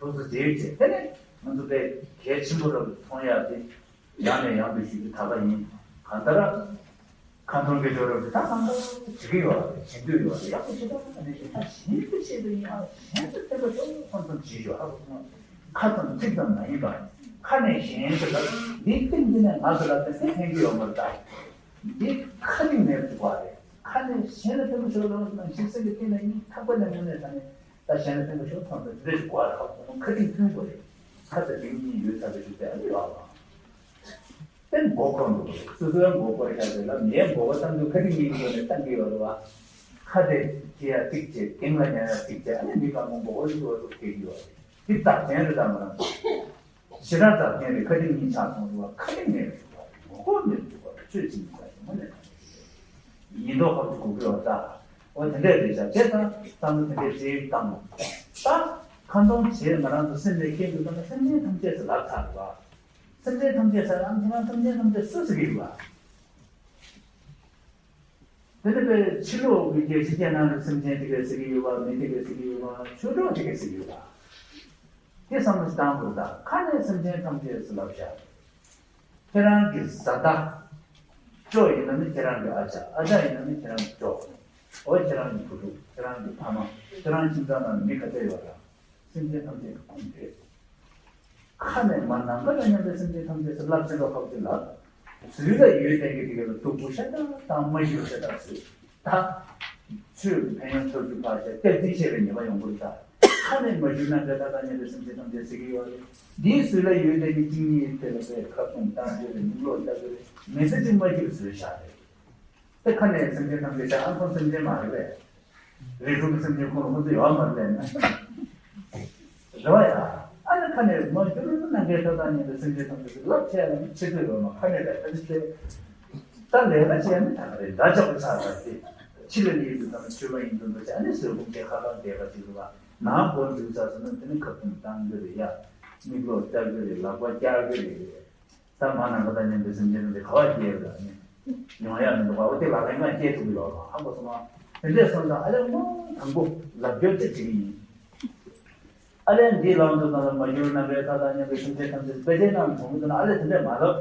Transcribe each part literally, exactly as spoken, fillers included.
སོ་སོ་བྱེད་ཡུལ་བྱེད། དེ་ནས་ང་ཚོ་དཔེ་གལ་ཆེན་པོ་རབ་མཐོང་ཡག་དེ་ཡང་ནས་ཡང་དུ་ཞུ་རྒྱུ་ད་ག་ཡིན། གང་ལྟར་ཁ་འཐོར་དགེ་སྦྱོར་རབ་དེ་ད་གང་ལྟར་བྱེད་ཀྱི་ཡོད་རེད། བྱེད་འདོད་ཡོད་རེད། ཡག་པོ་བྱེད་ཐུབ་ན་ནས་ད་གཞན་དུ་བྱེད་འདོད་ཡིན་ཨ། གཞན་དུ་བསྟན་པ་ཤོག་ཁོང་ཚོ་བྱེད་ཤོག་ཧ་གོ་སོང་། ཁ་ཙམ་ཚིག་ཙམ་མ་ཡིན་པར་ཁ་ནས་གཞན་དུ་ལབ། འདི་ཏིང་འདི་ནས་ང་ཚོ་ལ་དེ་ཕན་གྱི་ཡོད་མ་རེད་ད། འདི་ཁ་ཏིང་མེད་པ་ཅིག་དགོས་རེད། ཁ་ནས་གཞན་ལ་ཕན་པ་ཤོག་ལབ་ན་ཤིག་སེང་གེ་ཏིང་ལ་གཉིས་ཐག་པ་ནས་དངོས་གནས་ད་ནས། ད་གཞན་ལ་ཕན་པ་ཤོག་ཐོན་པའི་དེ་འདྲ་ཞིག་དགོས་རེད། ཁ་ཁོ་ཁ་ཏིང་མཐུན་དགོས་རེད། ཁ་དང་ཏིང་གཉིས་ཡོད་ཚར་བའི་གཞུག་དེ་ཨ་ནི་ཡོད་ཨ། དེ་མགོ་སྐོར་འདུག་སོ་སོའི་མགོ་སྐོར་བཞག་དེ་ལ་མིའི་མགོ་བོ་བཏང་དུས་ཁ་ཏིང་གཉིས་ཀྱི་སྒོ་ནས་བཏང་གི་ཡོད་རེད་བ། ཁ་དེ་ཅི་ཡ་གཅིག་བྱས་ཏིང་ལ་ཉལ་ཡ་གཅིག་བྱས་ཨ་ནི་མི་གང་མགོ་མགོ་བོ་ཞིག་བ་ཚོ་ཁེགས་ཀྱི་ཡོད་རེད། དེ་བདག་ཅན་རེད་དམ་མ་རེད། ཞེ་དྲག་བདག་ཅན་རེད། ཁ་ཏིང་གཉིས་ཆགས་སོང་རེད་བ། ཁ་ཏིང་མེད་པ་འདུག་བ། མགོ་སྐོར་མེད་པ་འདུག་བ། ཆོས་ཅིག་མི་ཚ་ཞིག་མ་ནས་ཡིན་མདོག་ཁ་ཚོ་གོ་གི་ཡོད་ད། འོ་དེ་འདྲས་རེད་ཤག་དེ་ད་བསམ་བློ་དེ་འདྲས་ཅིག་བཏང་། ད་ཁ་འདོན་བྱེད་ང་རང་ཚོ་སེམས་ནས་ཁྱེད་ཚོ་ད་ལྟ་སེམས་ཅན་ཐམས་ཅད་ཟེར་ལབ་ཚར་རེད་བ། སེམས་ཅན་ཐམས་ཅད་ཟེར་ཨང་ཁྱེད་རང་སེམས་ཅན་ཐམས་ཅད་སུ་ཟེར་གི་ཡོད་བ། དེ་ནི་པའི་ཕྱི་ལོགས་ཀྱི་རྒྱལ་སྤྱི་རྒྱལ་ནང་གི་སེམས་ཅན་དེ་གས་ཟེར་གི་ཡོད་བ། མི་དེ་གས་ཟེར་གི་ཡོད་བ། ཆོས་གྲོགས་དེ་གས་ཟེར་གི་ཡོད་བ། དེ་བསམ་བློ་ཞིག་བཏང་དགོས་ད། ཁ་ནས་སེམས་ཅན་ཐམས་ཅད་ཟེར་ལབ་བཞག་ཁྱེད་རང་གི་བཟའ་ཟླ། ཇོ་ཡིན་ན་ནི་ཁྱེད་རང་གི་ཨ་ཅག་ཨ་ཅག་ཡིན་ན་ནི་ཁྱེད་རང་གི་ཇོ། འོ་ཁྱེད་རང་གི་བུ་ཕྲུག་ཁྱེད་རང་གི་ཕ་མ། ཁྱེད་རང་ཁྱིམ་ཚང་ནང་མི་ག་ཚད་ཡོད་ར། སེམས་ཅན་ཐམས་ཅད་ཀྱི་ཁོངས་རེད། ཁ་ནས་མ་ནམ་མཁའ་དང་མཉམ་པའི་སེམས་ཅན་ཐམས་ཅད་ཟེར་ལབ་ཟིན་པ་ཁག་ཅིག་ལ། ཟུར་ལ་ཡོད་བསྡད་མཁན་དེ་ག་ལ་སྡུག་པོ་ཤ་སྟག་དང་མ་ཡུལ་ཤ་སྟག་ཟེར། ད། ཆོས་ཕན་ཡོན་ཐོབ་རྒྱུ་ཕར་བཞག་སྟབས་བདེ་ཆེ་བའི་ཉེས་པ་ཡོང་གི་རེད་ད། ཁ་ནས་མ་གྱུར་ན་འདྲ་ད་ད་ཉེ་བའི་སེམས་ཅན་ཐམས་ཅད་ཟེར་གྱི་ཡོད་རེད། འདིའི་ཟུར་ལ་ཡོད་བསྡད་མཁན་གཅིག་གཉིས་དེ་ལ་དཔེ་ཁ་རྡུང་བཏང་གི་རེད། མིག་ལོག་བལྟ་གི་རེད། མི་ཚེ་གཅིག་མ་གྱུར་བཟོས་བཞག་རེད། དེ་ཁ་ནས་སེམས་ཅན་ཐམས་ཅད་ཅག་ཨ་ཁོང་སེམས་ཅན་མ་རེད་པས། རིགས་དྲུག་གི་སེམས་ཅན་ཁོང་ལ་ཁོང་ཚོ་ཡོད་མ་རེད་པས་ན། རེད་བ་ཡ། ཨ་ནི་ཁ་ནས་མ་གྱུར་ན་ནམ་མཁའི་མཐའ་དང་མཉམ་པའི་སེམས་ཅན་ཐམས་ཅད་ཀྱི་ལབ་བྱས་ལ་ནི་ཆེ་ཚོད་ཡོད་མ་ཁ་ནས་ལས་ཨ་ནི་ཚེ། ད་ལས་ཀ་བྱས་ནི་ད་ག་རེད་འདྲ་ཆགས་པ་ཆགས་པ་དེ། ཕྱི་ལ་ནི་ཡིན་དུ་དང་ཆོས་པ་ཡིན་དུ་འདུག་བྱས་ཨ་ནི་བཟོད་སྒོམ་བྱས་ཁ་ཁ་བསྡད་པ་ཅིག་རེད་བ། ནང་སྒོ་འཛུལ་ཚར་སོང་ན་དེ་ནི་ཁ་རྡུང་བཏང་གི་རེད་ཡ། མིག་ལོག་བལྟ་གི་རེད། ལག་པ་བཀྱག་གི་རེད། ད་མ་ནམ་མཁའ་དང་མཉམ་པའི་སེམས་ཅན་དེ་ག་བ་སྐྱེས་ཡོད་ལ་ནི། མྱོང་ཡག་མི་འདུག་པ། འོ་དེ་ལ་ལན་ང་སྐྱེས་ཐུབ་ཀྱི་ཡོད་ལ་ཧ་གོ་སོང་ང་། དེ་འདྲས་སོང་ཙང་ཨ་ལས་མ་དང་པོ་ལབ་རྒྱུ་ཅིག་བྱེད་ཀྱི་ཡིན། ཨ་ལས་འདི་ལབ་འདུག་ན་མ་གྱུར་ནམ་མཁའི་མཐའ་དང་མཉམ་པའི་སེམས་ཅན་ཐམས་ཅད་དཔེ་ཆའི་ནང་གྲོང་གི་འདུག་ན་ཨ་ལས་དེ་འདྲས་མ་ལབ།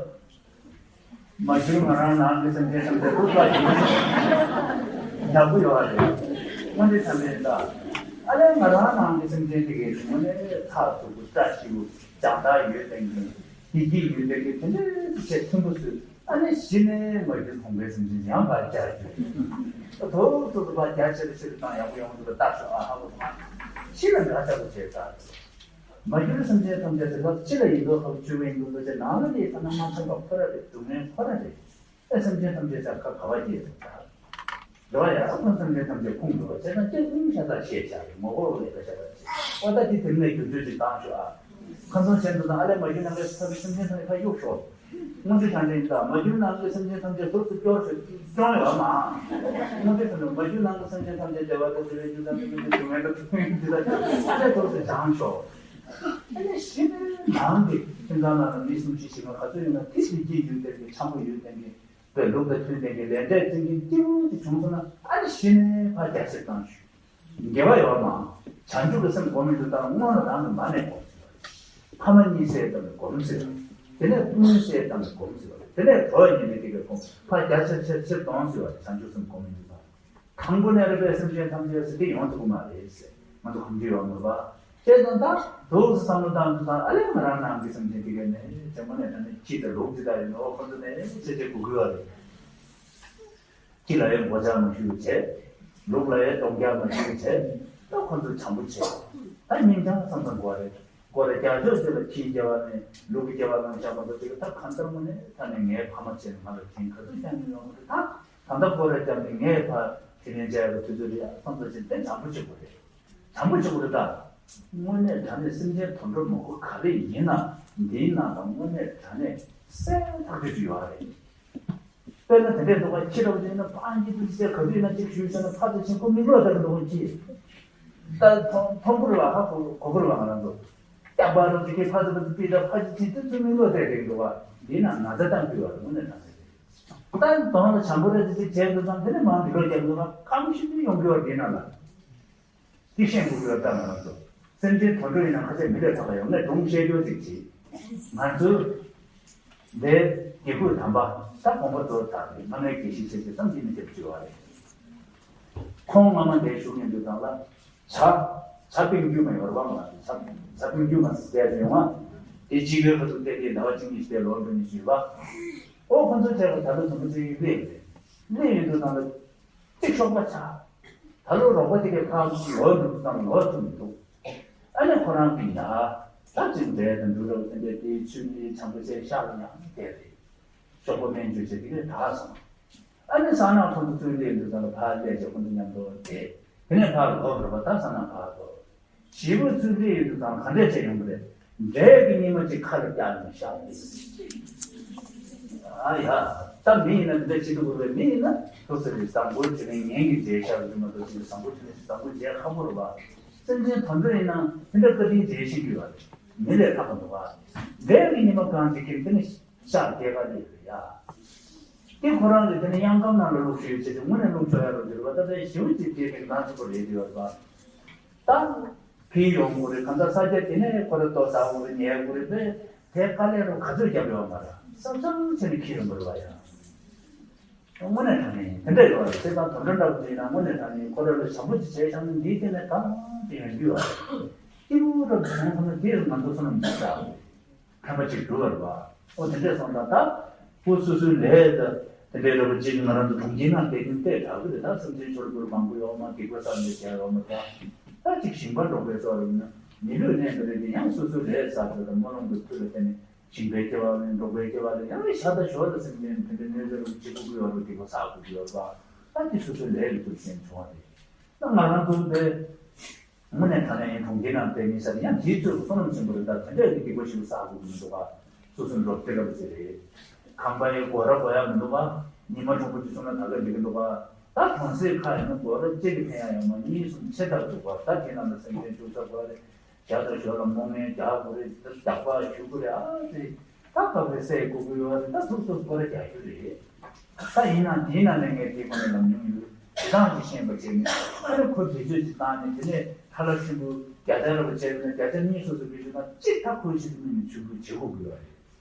མ་གྱུར་ང་རང་ནང་གི་སེམས་ཅན་ཐམས་ཅད་ལུག་ལ་ཡིན་ཡག་པོ་ཡོད་རེད། དངོས་འདི་ཐམས་ཅད་ད་ཨ་ལས་ང་རང་ནང་གི་སེམས་ཅན་དེ་གའི་དངོས་གནས་ཚགས་ཚུད་པོ་བཀྲ་ཤིས་པོ་སྦྱང་བརྡར་ཡོད་ལྡན་གྱི་བདེ་སྐྱིད་ཡོད་ལྡན་གྱི་དེ་འདྲས་བྱས་མཐུན་པོ་བཟོས། ཨ་ནི་གཞི་ནས་མ་གྱུར་གོང་འཕེལ་སེམས་ཅན་ཡང་ཕར་རྒྱ་གྱུར། ད་ཐོག་ཐོག་ཏུ་ཕར་རྒྱ་ཆེ་རུ་ཆེ་རུ་བཏང་ཡག་པོ་ཡོང་འདུག་པ་བརྟག་ཤོག་ཨ་ཧ་གོ་སོང་ཨ། ཕྱི་ལ་འདྲ་ཆགས་པོ་བྱས་ཚར། མ་གྱུར་སེམས་ཅན་ཐམས་ཅད་དེ་ལ་ཕྱི་ལ་ཡིན་མདོག་ཁ་པོ་བཅོས་པ་ཡིན་མདོག་མདོག་བྱས་ནང་ལ་དེའི་ཐ་ན་མ་ཚང་པ་ཁོ་ར་རེད། སྡུག་བསྔལ་ཁོ་ར་རེད། ཨེ་སེམས་ཅན་ཐམས་ཅད་ཆ་ཁ་ག་བ་སྐྱེས་སོང་ད། རེ་བ་ཡ་ཁོང་སེམས་ཅན་ཐམས་ཅད་ཁུངས་འགྲོ་བ་བྱས་ན་སྐྱེ་ཀུན་ཤ་སྟག་ཤེས་བྱ་རེད། ངོ་བོ་ལས་ཀ་ཤ་སྟག་བྱེད་ཨོ་ད་དེ་དེ་ནས་རྒྱུ་མཚན་ཅིག་བཏང་ཤོག་ཨ། ཁ་སང་གཞན་དུ་དང་ཨ་ལས་མ་གྱུར་ནམ་མཁའི་མཐའ་དང་སེམས་ཅན་ཐམས་ཅད་ཁ་གཡུག་ཤོག་དངོས་གཞི་དྲང་ཅན་དང་མ་གྱུར་ནང་གི་སེམས་ཅན་ཐམས་ཅད་ཟུར་དུ་སྐྱོར་ཞིག་སྐྱོང་ཡོད་མ། དངོས་གཞི་དྲང་ཅན་མ་གྱུར་ནང་གི་སེམས་ཅན་ཐམས་ཅད་བདེ་བ་དང་བདེ་བའི་རྒྱུ་དང་བདེ་བའི་རྒྱུ་མེད་པ་དེ་ཚོ་ཡང་འདི་ལ་ཨ་ལས་ཟུར་དུ་སྦྱངས་ཤོག་ཨ་ནི་གཞི་ནས་ནང་གི་ཁྱིམ་ཚང་ནང་ལ་མི་གསུམ་བཞི་བཞི་ལྔ་ག་ཚོད་ཡོད་ན་དེ་བདེ་སྐྱིད་ཡོད་བསྡད་མཁན་འཆམ་པོ་ཡོད་བསྡད་མཁན་པའི་ལུགས་དང་མཐུན་བསྡད་མཁན་ལས་འབྲས་བརྩོན་མཁན་སྐྱིད་པོ་དེ་བྱུང་སོང་ན་ཨ་ནི་གཞི་ནས་ཕར་རྒྱ་ཆེར་བཏང་ཞུ། དགེ་བ་ཡོད་མ། བྱང་ཆུབ་ཀྱི་སེམས་སྒོམ་མི་འདུག་ད་སྔོན་ལ་རང་གི་མ་ནས་སྒོམ་ཟེར་བ་རེད། ཕ་མ་གཉིས་བསད་བཏང་ནས་སྒོམ་ཟེར་བ་རེད། དེ་ནས་སྤུན་བསད་བཏང་ནས་སྒོམ་ཟེར་བ་རེད། དེ་ནས་གྲོགས་ཡིན་མི་དེ་གའི་སྒོམ་ཕར་རྒྱ་ཆེར་ཆེར་ཆེར་གཏོང་ཟེར་བ་རེད། བྱང་ཆུབ་སེམས་སྒོམ་མི་འདུག་ད། དང་པོ་ནས་རེད་པས་སེམས་ཅན་ཐམས་ཅད་ཟེར་དེ་ཡོང་ཐུབ་ཀྱི་མ་རེད་ཟེར། ང་ཚོ་གང་ཅི་ཡོང་མོད་པ། བྱས་ཙང་ད་འདུག་སེ་བསམ་བློ་བཏང་དུས་ཙང་ཨ་ལས་ང་རང་ནང་གི་སེམས་ཅན་དེ་གས་ནས་ཇེ་མོ་ནས་ད་ནས་ཁྱི་དང་ལུག་ཅི་ལྟར་ཡིན་ནོ་ཁོ་ཚོ་ནས་ཅེ་ཅེ་གུ་གུ་བ་རེད། ཁྱི་ལ་ཡང་མགོ་ལྕགས་མ་གཞུས་བྱས། ལུག་ལ་ཡང་གདོང་རྒྱག་མ་གཞུས་བྱས། ད་ཁོ་ཚོ་བྱམས་པོ་བྱས། ད་སྙིང་རྗེ་བསམ་བསམ་དགོས་རེད། མགོ་ལ་རྒྱག་ཕྱོགས་དེ་ལ་ཁྱིའི་སྐྱེ་བ་ནས་ལུག་གི་སྐྱེ་བ་ལ་བཞག་པ་ཚོ་དེ་ག་ད་གང་ལྟར་མོ་ནས་ད་ནས་ངའི་ཕ་མ་བྱས་ནས་ང་ལ་དྲིན་ག་ཚོད་བསྐྱངས་ཀྱི་ཡོང་གི་རེད་ད། ད་ལྟ་སྐོར་ར་བརྒྱབ་ནས་ངས་ཕར་དྲིན་ལན་འཇལ་ཡག་གི་དུས་ཚོད་རེད་ཡ་བསམ་ཚར་ཕྱིན་དེ་བྱམས་པོ་བྱེད་དགོས་རེད། བྱམས་པོ་བྱེད་དགོས་རེད་ད། དངོས་གནས་དྲང་གནས་སེམས་ཅན་དུད་འགྲོ་མང་པོ་ག་རེ་ཡིན་ན་འདིའི་ནང་ལ་དངོས་གནས་དྲང་གནས་གསལ་ཐག་ཆོད་ཅིག་ཡོད་རེད། དཔེར་ན་དེ་འདྲའི་འདུག་ག་ཁྱི་འདྲ་བོ་ཅིག་ཡིན་ན་ཕར་འགྱེལ་དུས་ཚེ་ག་དུས་ཡིན་ན་གཅིག་ཞུས་བྱས་ན་ཕར་ཚུར་ཕྱིན་ཁོ་མིག་ལོག་ལྟ་གི་འདུག་ག་ཁྱི། ད་མཐོང་མཐོང་གི་རེད་བ། ཧ་གོ་གོ་གི་རེད་བ་ང་རང་ཚོ། སྐྱག་པ་རང་ཚོ་ཁྱི་ཕར་ཚུར་ཕར་ཚུར་ཕྱིན་ད་ཕར་ཚུར་ཕྱིན་དུས་ཚོད་མིག་ལོག་ལྟ་གི་འདུག་ག་འདིའི་ནང་ན་ཚ་བཏང་གི་ཡོད་རེད་དངོས་གནས་དྲང་གནས། ད་གདོང་ལ་བྱམས་པོ་རེ་ཅིག་བྱས་འདུག་ཙང་དེ་ནས་མར་མི་ལོ་རྒྱབ་འདུག་ན་ཁམ་ཤིན་ཏུ་ཡོང་གི་ཡོད་དེ་ན་ལ། དེ་ཤེས་དགོས་ཀྱི་ཡོད་ད་ང་རང་ཚོ། སེམས་ཅན་དུད་འགྲོ་ཡིན་ན་ཁ་ཤས་མི་ལས་ལྷག་པ་ཡོང་ནས་སྒྲུང་བཤད་རྒྱུ་ཅིག་བྱེད། ང་ཚོའི་འདིར་དགེ་བསྐོས་དམ་པ་ད་དགོངས་པ་རྫོགས་དག་གི་སྔ་མའི་དགེ་བཤེས་ཆེ་ཆེ་ཙམ་གྱིས་ནི་རྒྱབ་བྱེད་པ་རེད། ཁོང་སྔ་མ་འདིར་བཞུགས་ཡོང་དུས་ཙམ་ལ་བྱ་བྱ་སྤུན་དཀྱུས་མ་ཡོད་རེད་པ། ང་ཚོ་བྱ་བྱ་སྤུན་དཀྱུས་མ་ཟེར་ཡ་ཡོང་བ་དེ་གཅིག་གི་ཁ་ཐུག་བལྟས་ཏེ་ཟླ་བ་གཅིག་གཉིས་ཤིག་ལོག་འགྲོ་མི་བྱེད་པ། ཨོ་ཁོ་ཚོ་བྱས་པ་ད་ལོ་དུམ་བུ་གཅིག་སླེབས་རེད། སླེབས་ཡོང་དུས་ཙམ་ལ་གཅིག་ཤོག་པ་ཆག་ད་ལོ་རོགས་པ་དེ་གའི་ཕར་ལོག་འགྲོ་དུས་ཙམ་ལ་ལོག་ཐུབ་མི་འདུག་ཨ་ནི་ཁོ་རང་གིས་ཡ་ད་ཅིག་འདྲེ་དང་འབྲུ་རོགས་དེ་འདྲས་དེའི་ཆུ་ནི་བྱང་བུ་ཆེ་ཤག་ཡང་བསྡད་རེད། ཤོག་བུ་སྨན་བཅོས་བྱས་དེ་གས་དྲག་སོང་། ཨ་ནི་ས་ནག་ཁོང་ཚོ་ཚུར་སླེབས་འདུག་ཙང་ལ་ཕར་སླེབས་བྱས་ཁོང་ཚོ་མཉམ་དུ་བསྡད། དེ་ནས་ཕར་ལོག་རེད་པ། ད་ས་ནག་ཕར་ལོག་བྱིས་པ་ཚུར་སླེབས་ཡོང་དུས་ཙང་ག་འདྲས་བྱས་ཡོང་གི་རེད། འདྲེ་གི་སྙེ་མ་ཅིག་ཁ་ལ་བཀྱགས་ནས་བཞག་ཡོད། ཨ་ཡ། ད་མི་ཡིན་ན་འདི་འདྲ་བྱེད་ཐུབ་དགོས་པས། མི་ཡིན་ན་ཐུགས་ཚེ་རེ་བཟང་པོ་བྱེད་ནས་ངན་གྱི་རྗེས་ཤར་རྒྱུ་མ་གཏོགས་ཅིག་བཟང་པོ་བྱེད་ནས་བཟང་པོ་རྗེས་ཁག་པོ་རེད་པ། སེམས་ཅན་དོན་དུ་ཡིན་ན་དེ་འདྲ་བཀའ་དྲིན་རྗེས་ཤེས་རྒྱུ་ཡོད་རེད། མི་ལས་ལྷག་པ་འདུག་པ། འདྲེ་གི་སྙེ་མ་གང་ཅིག་ཁྱེར་དེ་ནི་ཤག་སྐྱེས་པ་རེད་ཡ། དེ་ཁོ་རང་གིས་དེ་ནི་གཡང་སྐམ་ནང་ལ་བླུགས་ཤིག་ཟེར་ཏེ་དངོས་གནས་བླུགས་ཆོག་ཡ་རོ་འདི་རེད་པ། ད་ལྟའི་ཞེ་པོ་ཅིག་སྐྱེས་པའི་ནང་ཚུད་པོ་རེད་དེ་ཡོད་རེད་པ། ད་ཕི་ཡོང་དགོས་རེད། གང་ལྟར་ས་ཆ་དེ་ནས་ཁོ་ར་ལྟོ་ཟ་དགོས་རེད། ཉལ་དགོས་རེད་པས། དེ་དཀའ་ལས་རུ་ག་ཚོད་བརྒྱབ་ཡོད་མ་རེད། སོབ་སོབ་བྱས་ནས་འཁྱེར་ཡོང་དགོས་རེད་པ་ཡ། དངོས་གནས་དྲང་གནས་དེ་འདྲ་ཡོད་རེད། བྱས་ཙང་དོན་འགྲོ་འདྲ་པོ་ཅིག་ཡིན་ན་དངོས་གནས་དྲང་གནས་ཁོ་ར་ལ་བྱམས་པོ་ཅིག་བྱས་བཞག་ན་འདིའི་སྟེང་ནས་གང་དེ་ཡོང་རྒྱུ་ཡོད་རེད། སྐྱིད་པོ་འདྲ་པོ་བྱུང་སོང་ན་དེ་རུ་ང་ཚོ་བསོད་ནམས་མི་བསགས་རེད། ཕན་པ་ཅིག་འགྲུབ་པ་རེད་པ། ཨོ་དེ་འདྲས་སོང་ཙང་ད་ཁོ་སོ་སོའི་ལས་ད་དེ་འདྲས་རེད་པ་ཅིག་ང་རང་ཚོ་གྲོང་ཁྱེར་ནང་བསྡད་མཁན་དེ་དྲག་གི་རེད། ད་སེམས་ཅན་ཆོས་སྐོར་མང་པོ་ཡོད་མ། སྡིག་པ་བསགས་ནས་བྱས་ཡོད་མ། ད་ད་ཅིག་ཞིང་པ་འབྲོག་པའི་ཚོ་རེད་ན་མི་ལུས་གནས་འདི་རེད་དེ་ཡང་སོ་སོའི་ལས་བསགས་ཚོད་དང་སྨོན་ལམ་གྱི་མཐུ་ལ་བརྟེན་ནས་ཞིང་པའི་སྐྱེ་བ་ལེན། འབྲོག་པའི་སྐྱེ་བ་ལེན། ཡང་ཞག་དང་ཞོར་ལ་སེམས་ཅན་དེ་འདྲས་གནས་ཚུལ་རེད་པ་ཅིག་དགོས་ཀྱི་ཡོད་རེད། སྡིག་པ་བསགས་དགོས་ཀྱི་ཡོད་རེད་པ། ད་དེ་སོ་སོའི་ལས་ཀྱི་མཐུ་ལ་བརྟེན་བྱུང་བ་རེད། ད་ང་རང་ཚོ་འདི་དངོས་གནས་དྲང་གནས་ཡིན་གྲོང་ཁྱེར་ནང་བསྡད་མི་ས་དེ་ཡང་དེའི་ཚོད་བསོད་ནམས་ཆེན་པོ་རེད། ད་དེ་འདྲ་ཡི་སྡིག་པ་ཞིག་བསགས་དགོས་ཀྱི་མི་འདུག་ག་སོ་སོ་འགྲོ་སྟེ་རབ་ཟེར་རེད། ཁང་པ་ཡི་སྒོ་ར་སྒོ་ཡག་མི་འདུག་ག་ཉི་མ་དྲོན་པོ་ཅིག་སོང་ན་ད་ག་འགྲིག་གི་འདུག་ག་ད་གྲོང་གསེབ་ཁག་ཡིན་ན་སྒོ་ར་གཅིག་གིས་ཕན་ཡག་ཡོད་མ། གཉིས་གསུམ་ཆེ་ཐག་འདུག་ག་ད་དེ་ནང་ལ་སེམས་ཅན་ཅུང་ཟད་སྒོ་ར་རྒྱ་དང་ཞོར་ལ་རྨོ་ངན་རྒྱག་དགོས་རེད། འདི་རྒྱག་པ་ཞུ་དགོས་རེད། ཨ་ཙི། ད་ཁ་བའི་སའི་ལྐུགས་ཀུ་ཡོད་རེད། ད་ཐུག་ཐུག་སྐོར་ར་རྒྱག་རྒྱུ་རེད། ད་ཡིན་ན་དེའི་ནང་ནས་ངས་དེ་ཁོ་ནས་ལམ་མྱོང་ཡོད། དེ་དང་ཅིག་ཤེས་པ་བྱས་ནས་ཨ་ནི་ཁོ་བེད་སྤྱོད་ཅིག་བཏང་ནས་དེ་ནས་ཁ་ལག་ཆུན་པོ་བརྒྱ་ཆ་རེ་བ་བྱས་ནས་བརྒྱ་ཆ་གཉིས་སོ་སོ་བེད་སྤྱོད་བཏང་། གཅིག་ད་ཁོའི་ཆེད་དུ་མི་ནས་ཆུན་པོ་བྱེད་དགོས་ཀྱི་ཡོད་རེད།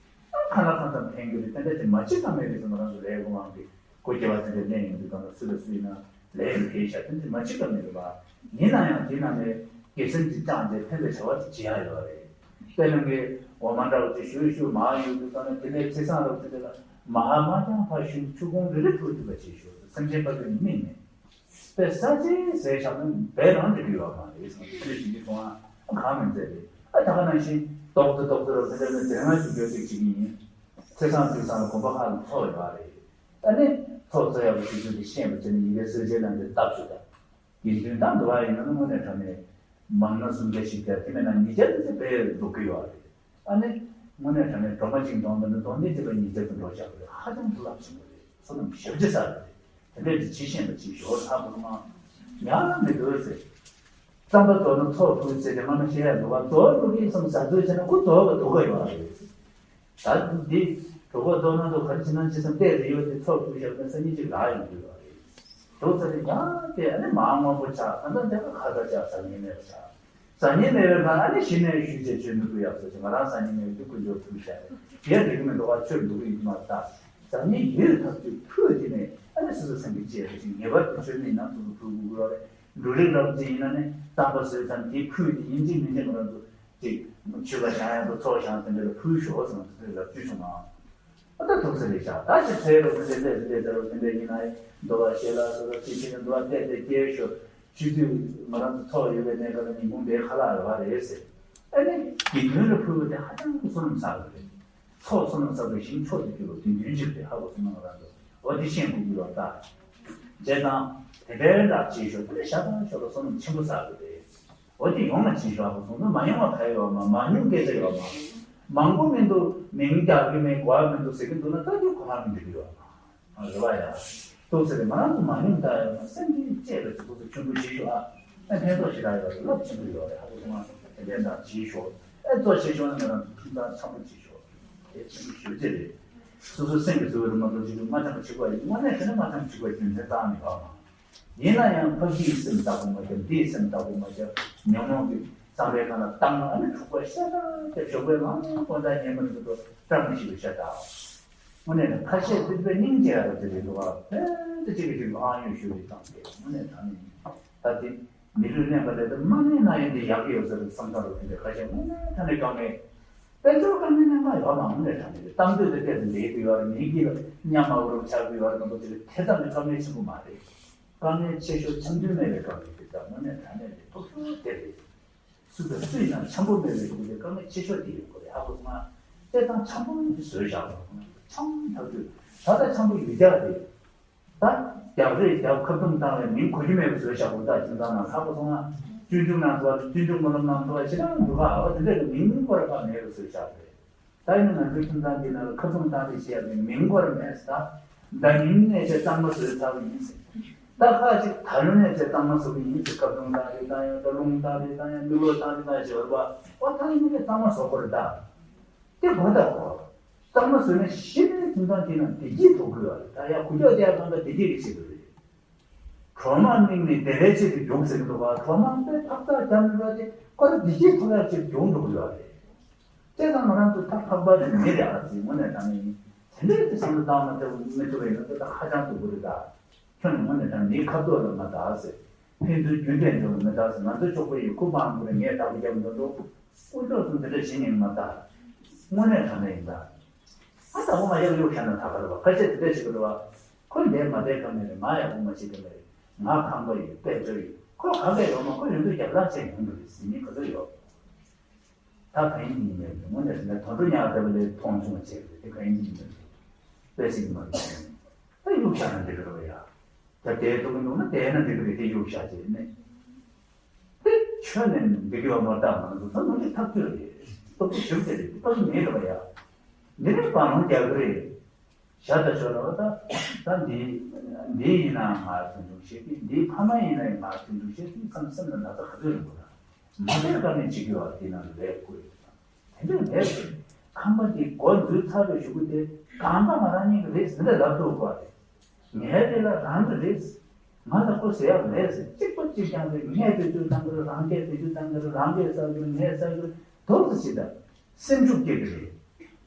ཨ་ཁ་ལག་གང་ཙམ་ཕན་གྱི་རེད། དེ་འདྲ་དེ་མ་བྱེད་ཀ་མེད་རེད་ཟེར། ང་རང་ཚོ་ལས་ཀ་མང་གི་སྒོ་སྐྱེ་བ་ཚན་རིག་གནས་ཡོང་དུས་གང་ལ་སུ་ལ་སུ་ཡིན་ན་ལས་ཡོད་ཤག་དེ་འདྲ་མ་བྱེད་ཀ་མེད་རེད་པ། ཡིན་ན་ཡང་དེ་ནང་ནས་དགེ་སེམས་ཅིག་བཅངས་ཏེ་ཕན་པའི་བྱ་བ་དེ་བྱེད་ཡ་ཡོད་རེད། དཔེར་ན་ངས་འོ་མ་འདྲ་བོ་ཅིག་ཞུ་ཞུ་མར་ཡོང་དུས་ཙམ་ལ་དེ་ནས་ཚེ་སང་རབ་ཚེ་དེ་ལ་མར་མ་བཏང་བར་ཞུ་ཆུ་ཁུང་རེ་རེ་ཕུལ་ཐུབ་པ་བྱེད་ཤོག་སེམས་ཅན་པ་ཚོའི་མིག་ནས། དཔེ་ས་ཆའི་ཟས་བཞག་ན་བས་རང་འགྲིག་གི་ཡོད་མ་རེད་ཟེར་ནས་དེ་འདྲ་ཞིག་གིས་གསུང་ཨ་གང་མིན་ཚད་རེད། ཨ་ད་ག་ནང་བཞིན་ཏོག་ཙེ་ཏོག་ཙེ་རོ་དེ་འདྲ་ནས་དེ་སྔ་ཞིག་བརྗོད་ཅིག་བྱེད་ཀྱི་ཡིན། ཚེ་སང་དུས་སང་ལ་དགོན་པ་ཁག་ལ་ཚོགས་ཡོད་རེད། ཨ་ནི་ཚོགས་གཙོ་ཡག་པོ་ཞིག་བྱུང་སྟེ་ཤེས་པ་བྱས་ནས་ཡི་གེ་སྲོལ་འབྱེད་ལམ་དེ་བཏབ་ཆོག་ད། དགེ་འདུན་དང་འདུ་བ་ཡིན་ན་དངོས་གནས་དྲང་གནས་མང་ན་སུམ་བརྒྱ་བཞི་བརྒྱ་དེ་མེད་ན་ཉིས་བརྒྱ་དེ་ཚོ་དཔེ་འདུག་གི་ཡོད་རེད། ཨ་ནི་དངོས་གནས་དྲང་གནས་སྒྲོལ་མ་གཅིག་འདོན་པ་ན་འདོན་ནི་དེ་ལ་ཉིས་བརྒྱ་ཙམ་འགྲོ་བཞག་པ་རེད། ཧ་ཅང་ཐུགས་ལ་ཆེན་པོ་རེད། བསོད་ནམས་ཞེ་པོ་ཅིག་བསགས་རེད། དེ་འདྲས་ཀྱི་ཇི་ཤེས་པ་ཅིག་ཞོར་ལྷག་པོ་མ་ཡང་མི་འདུག་ཟེར། རྩམ་པ་རྡོ་ན་ཚོགས་ཕུལ་ཟེར་ཏེ་སྔ་མ་བཤད་ཡ་འདུག་བ། རྫོགས་འགྲོ་གི་བསམ་ཟ་རྫོས་བྱས་ན་ཁོ་རྫོགས་པ་འདུག་ག་ཡོད་རེད། ད་འདི་གྲོད་ཁོག་ལྟོགས་ན་འདུག་ག་རེ་བྱེད་ན་ཅི་བསམ་བལྟས་ཏེ་ཡོད་དེ་ཚོགས་ཕུལ་བཞག་ན་སང་ཉིན་ཅིག་རག་ཡོང་གི་ཡོད་རེད། འདུག་ས་དེ་ཡང་དེ་ཨ་ནི་མ་དངོས་པོ་ཆགས། ད་ལྟ་འདི་ཁ་ཁ་ད་ཆགས་ཟ་ཉེན་མེད་པ་ཆགས། ཟ་ཉེན་མེད་པའི་ཁར་ཨ་ནི་གཞི་ནས་ཞུས་བྱས་ཆོས་མི་ཕུལ་ཡག་ཟེར་གྱི། ང་རང་ཟ་ཉེན་མེད་དུས་དཀོན་མཆོག་ཕུལ་བྱས་དེ་འགྲིག་གི་མི་འདུག་ག་ཆོས་འདུག་གི་ཡིན་མ་རེད། ད་ཟ་ཉེན་ཡོད་ཐག་ཆོད་ཕུལ་དེ་ནས་ཨ་ནི་སོ་སོ་སེམས་ཀྱི་བཅས་པ་ཞིག་ངེས་པར་དུ་ཆོས་མིན་ན་སོ་སོ་ཕུལ་དགོས་ཀྱི་རེད། འབྲུ་རིགས་རབ་ཅིག་ཡིན་ན་ནི་རྩམ་པ་བཟོས་ཙང་དེ་ཕུལ་དེ་ཡིན་གཅིག་མིན་གཅིག་ང་རང་ཚོ་ཅིག་མཆོད་པ་བཞེངས་ཡག་དང་ཚོགས་བཞེངས་དེ་འདྲ་ལ་ཕུལ་ཤོག་ཟེར་ནས་དེ་འདྲ་ལབ་རྒྱུ་བྱུང་ང་། ཨ་ད་ཐུགས་སེམས་རེ་བཞག་ད་ཅིག་ཚེ་རབས་དེ་འདྲ་དེ་འདྲ་ཟེར་བ་དེ་འདྲ་ཡིན་ན་འདུལ་བ་ཞལ་ལག་སོ་སོ་ཅིག་བྱས་ནས་འདུལ་བ་བལྟས་ཏེ་སྐྱེལ་ཤོག་སྤྱི་འཐུས་ང་རང་ཚོ་ཚོགས་ཡོད་པའི་གནས་སྐབས་ལ་ཉིན་གུང་དེ་ཁ་ལག་རེ་བ་རེད་ཟེར། ཨ་ནི་དགེ་འདུན་ལ་ཕུལ་བ་དེ་ཧ་ཅང་གི་བསོད་ནམས་བསགས་པ་རེད། ཚོགས་བསོད་ནམས་བསགས་པའི་ཞིང་མཆོག་ཏུ་གྱུར་པ་དགེ་འདུན་གྱི་དེ་ཧ་གོ་སོང་ན་ང་རང་ཚོ་འོ་དེ་ཤེས་དགོས་ཀྱི་ཡོད་ད། བྱས་ཙང་དེ་འདྲའི་ལག་བྱེད་ཤོག་དེ་འདྲ་ཞག་དང་ཞོགས་ལ་བསོད་ནམས་ཆེན་པོ་བསགས་དགོས་ཏེ། འོ་དེ་ཡོང་ལ་བྱེད་ཤོག་ཧ་གོ་སོང་ན་མ་ཡོང་བ་ག་ཡོད་མ། མ་མྱོང་སྐད་ཆ་ཡོད་མ། མང་པོ་མི་འདུག་མིང་རྒྱག་གི་མེད། གོ་བ་མི་འདུག་ཟེར་གི་འདུག་ན་ད་དེ་གོ་བ་མི་འགྲིག་གི་ཡོད་མ། རེད་བ་ཡ། ཏོག་ཙེ་རེ་མ་རང་དུ་མ་ཡོང་ད་ཡོད་མ། སེམས་ཀྱི་བཅས་པ་དེ་ཏོག་ཙེ་ཆུང་ཀུ་བྱེད་ཤོག་ཨ། ཨ་ཕན་ཐོགས་ཞེ་དྲག་ཡོད་རེད། རླབས་ཆེན་པོ་ཡོད་རེད། ཧ་གོ་སོང་ན་དེ་འདྲ་འདྲ་བྱེད་ཤོག་ཨ་གཙོ་ཆེ་ཤོས་ནི་ང་རང་ཚོ་ཁྱིམ་ཚང་འཆམ་པོ་བྱེད་ཤོག་དེ་ཆེན་པོ་ཞེ་པོ་ཅིག་རེད། སོ་སོའི་སེམས་ཀྱི་འཚོ་བའི་རིམ་པ་འགྲོ་བྱེད་དུས་མ་འཆམ་པོ་བྱེད་དགོས་ཡིན། དངོས་གནས་དྲང་གནས་མ་འཆམ་པོ་བྱེད་དགོས་རྒྱུ་མཚན་རྩ་བ་ནས་ཡོད་མ། ཡིན་ན་ཡང་ཕ་གིའི་སེམས་བདག་པོ་མ་བྱེད། འདིའི་སེམས་བདག་པོ་མ་བྱེད། ཉོན་མོངས་ཀྱི་ གཙང་པའི་ཁ་ན་བཏང་ན་ཨ་ནི་འཁྲུག་པ་ཤ་སྟག་དེ་ཞོགས་པའི་ལངས་དགོང་དག་ཉལ་མ་ནུབ་ཏུ་བཀྲ་མི་ཤིས་པའི་ཤ་སྟག་དངོས་གནས་ནི་ཁ་ཤས་སྲིད་པའི་སྙིང་རྗེ་ཡ་རུ་དེ་རེད་འདུག་བ། ཕན་ཚུན་གཅིག་གིས་གཅིག་ལ་ཨང་ཡོད་ཞུ་བའི་སྟངས་དེ་དངོས་གནས་དྲང་གནས་ཡིན། ད་དེ་མི་ལུས་གླེན་པ་ལས་ད་དམག་མིའི་ནང་ཡོད་འདི་ཡག་གི་ཡོད་ཟེར་བསམ་ཚར་རུ་དེ་འདྲའི་ཁ་ཤས་དངོས་གནས་དྲང་གནས་དཀའ་ངལ། དཔལ་འབྱོར་དཀའ་ངལ་གནད་འགག་ཡོད་མ་དངོས་གནས་དྲང་གནས་རེད། གཏམ་འདོད་དེ་ཏོག་ཙམ་ལེགས་ཀྱི་ཡོད་རེད། མི་གིས་ལ་གཉའ་མ་བོར་ཆགས་ཀྱི་ཡོད་རེད། མི་འདུག་དེ་དེ་ཙམ་གྱི་དཀའ་ངལ་ཆེན་པོ་མ་རེད། དཀའ་ངལ་ཆེ་ཤོས་འཆམ་མཐུན་མེད་པའི་དཀའ་ངལ་དེ་ད་དངོས་གནས་དྲང་གནས་རེད། སྡུག་ཤོས་དེ་རེད། སུ་དང་སུ་ཡིན་ནའང་འཆམ་པོ་མེད་པའི་སྡུག་དེ་དཀའ་ངལ་ཆེ་ཤོས་དེ་ཡིན་དགོས་རེད། ཧ་གོ་སོང་ང་། དེ་དང་འཆམ་པོ་མེད་པའི་བཟོས་བཞག་པ་འཆམ་ཐག་ཆོད། ད་ལྟ་འཆམ་པོ་ཡོད་རྒྱུ་རེད། ད་རྒྱག་རེས་རྒྱག་ཁ་རྡུང་བཏང་བའི་མིང་གོ་རྒྱུ་མེད་པ་བཟོས་བཞག་པ་འདྲ། ཁྱིམ་ཚང་ནང་ཧ་གོ་སོང་ང་། སྤྱོད་འཇུག་ནང་དུ་བ་སྤྱོད་འཇུག་སྨོན་ལམ་ནང་དུ་བ་ཞེ་དྲག་འདུག་ག་ཨ་བ་དེ་འདྲ་གི་མིང་སྐོར་ཁག་མེད་པ་བཟོས་བཞག་པ་རེད། ད་ཡིན་ན་ང་ཚོའི་ཁྱིམ་ཚང་འདི་ནང་ལ་ཁ་རྡུང་བཏང་རེས་བྱེད་ཡ་མིན་མིང་སྐོར་མེད་ཟེར། ད་ཉིན་གནས་ཚེ་གཙང་མ་བཟོས་ཚར་བ་ཡིན་ཟེར། ད་ཁ་ཅིག་ད་ལོ་གནས་ཚེ་གཙང་མ་བཟོ་གི་ཡིན་ཟེར། ཁ་རྡུང་བཏང་རེས་བཏང་ཡ་ད་རླུང་བཏང་རེས་བཏང་ཡ་མིག་ལོག་བཏང་རེས་བཏང་ཡ་བྱེད་པ་རེད་པ། ཨོ་ད་ཡིན་ནའི་གཙང་མ་བཟོ་དགོས་རེད་ད། དེ་དགོས་ད་གོ། གཙང་མ་བཟོས་ན་གཞི་ནས་ཁྱིམ་ཚང་དེ་ནང་བདེ་སྐྱིད་ཐོབ་དགོས་པ་རེད། ད་ཡ་ཁུ་ཁྱོག་དེ་ཡ་གང་ལྟར་བདེ་སྐྱིད་རེ་བྱེད་དགོས་རེད། གྲོག་མ་སྨྲེང་ནས་བདེ་བའི་ཆེད་དུ་རྒྱུགས་ཟེར་གི་འདུག་ག་གྲོག་མ་དཔེ་ཐག་ཐག་རྒྱབ་ནས་ར་དེ་ཁོ་ར་བདེ་སྐྱིད་ཐོབ་ཡག་ཆེད་རྒྱུགས་འགྲོ་གི་ཡོད་རེད། དེ་ཙང་ང་རང་ཚོ་ཐག་ཐག་པ་དེ་མི་རེད་ཨ་ཙི་དངོས་གནས་དྲང་གནས་ཡིན། དེ་འདྲའི་དེ་བསམ་བློ་བཏང་མ་ཐུབ་མི་ཐུབ་པ་ཡིན་ན་དེ་དག་ཧ་ཅང་སྡུག་པོ་རེད་ད། ཁྱོད་ནི་དངོས་གནས་དྲང་མིའི་ཁ་ཐུག་ལ་མ་བལྟ་ཟེར། ཕན་ཚུན་རྒྱུན་ལྡན་འགྲོ་ལ་མི་བལྟ་ཟེར། ང་ཚོའི་གཅོག་པ་ཡི་ཁུ་པང་ཁུ་རེ་ངས་བདག་པོ་རྒྱབ་འགྲོ་འགྲོ། དཀོན་མཆོག་གསུམ་དེ་འདྲ་བྱེད་ཉན་མ་བལྟ། དངོས་གནས་དྲང་གནས་ཡིན་ད། ཨ་ད་འོ་མ་ཡག་ཡོག་ཤ་ན་ད་ག་རེ་བ་ཁ་ཤས་དེ་འདྲ་བྱེད་གི་རེད་བ། ཁོ་འདས་མ་བསྡད་ཀ་མེད་རེད། མ་ཡག་པོ་མ་བྱེད་ཀ་མེད་རེད། ང་ཁང་པ་ཡོད་དཔལ་འབྱོར་ཡོད་ཁོ་ག་གེ་ཡོད་མ་ཁོ་ཡོད་དུས་རྒྱབ་ལངས་བྱས་ཡོང་གི་རེད་ཟེར་མི་ག་ཚོད་ཡོད། ད་ག་ཡིན་གྱི་ཡིན་མེད་དངོས་གནས་ཟེར་ན་དོན་གྲུབ་ཉག་ལྟ་བུ་ལས་མཐོང་ཆུང་བྱས་རེད། དེ་ག་ཡིན་གྱི་ཡིན་མེད་དཔེ་སྲིད་མ་རེད། ད་གཡུག་བཞག་ན་འགྲིག་གི་རེད་བ་ཡ། ད་དེའི་ཐུག་གི་འདུག་ན་དེ་ན་འགྲིག་གི་རེད། དེ་གཡུག་བཞག་བྱས་ནས་དེ་ཁྱོན་ནས་འགྲིག་གི་ཡོད་མ་རེད། ད་ང་ཚོ་ད་ནང་གི་ཐག་ཆོད་རེད། སྟོབས་ཤུགས་དེ་རེད། སྟོབས་མེད་རེད་བ་ཡ། འདི་ནས་བང་ལོང་རྒྱག་གི་རེད། ཞག་ད་ཞོར་ལ་བ་ད་ད་འདི་འདི་ཡིན་ན་ང་ཚོ་འདུག་ཤེས་ཀྱི། འདིའི་ཕ་མ་ཡིན་ན་ང་ཚོ་འདུག་ཤེས་ཀྱི་བསམ་སེམས་ལ་ན་ཚ་ག་ཚོད་ཡོང་གི་ད། མ་བསྡད་ཀ་ནས་བྱེད་ཀྱི་བ་དེ་ནང་ལས་དགོས་ཡོད་ད། དེ་འདྲ་མེད་ཟེར། ཁང་པ་འདི་སྒོ་འཛུལ་ཚར་བའི་གཞུག་གུ་དེ་གང་ལྟར་ང་རང་ཉིད་ཀྱི་རེད་ཟེར་འདྲ་ལབ་ཐུབ་དགོས་རེད། ངའི་རེད་ལ་རང་གི་རེད། ང་ལ་ཁོ་ཟེར་ཡག་མེད་ཟེར། གཅིག་པ་གཅིག་རྐྱང་རེད། ངས་བེད་སྤྱོད་བཏང་གི་རེད། རང་གིས་བེད་སྤྱོད་བཏང་གི་རེད། རང་གིས་ཟ་གི་རེད། ངས་ཟ་གི་རེད། དོགས་ཟེར་བྱེད་ད། སེམས་ཤུགས་སྐྱེ་གི་རེད།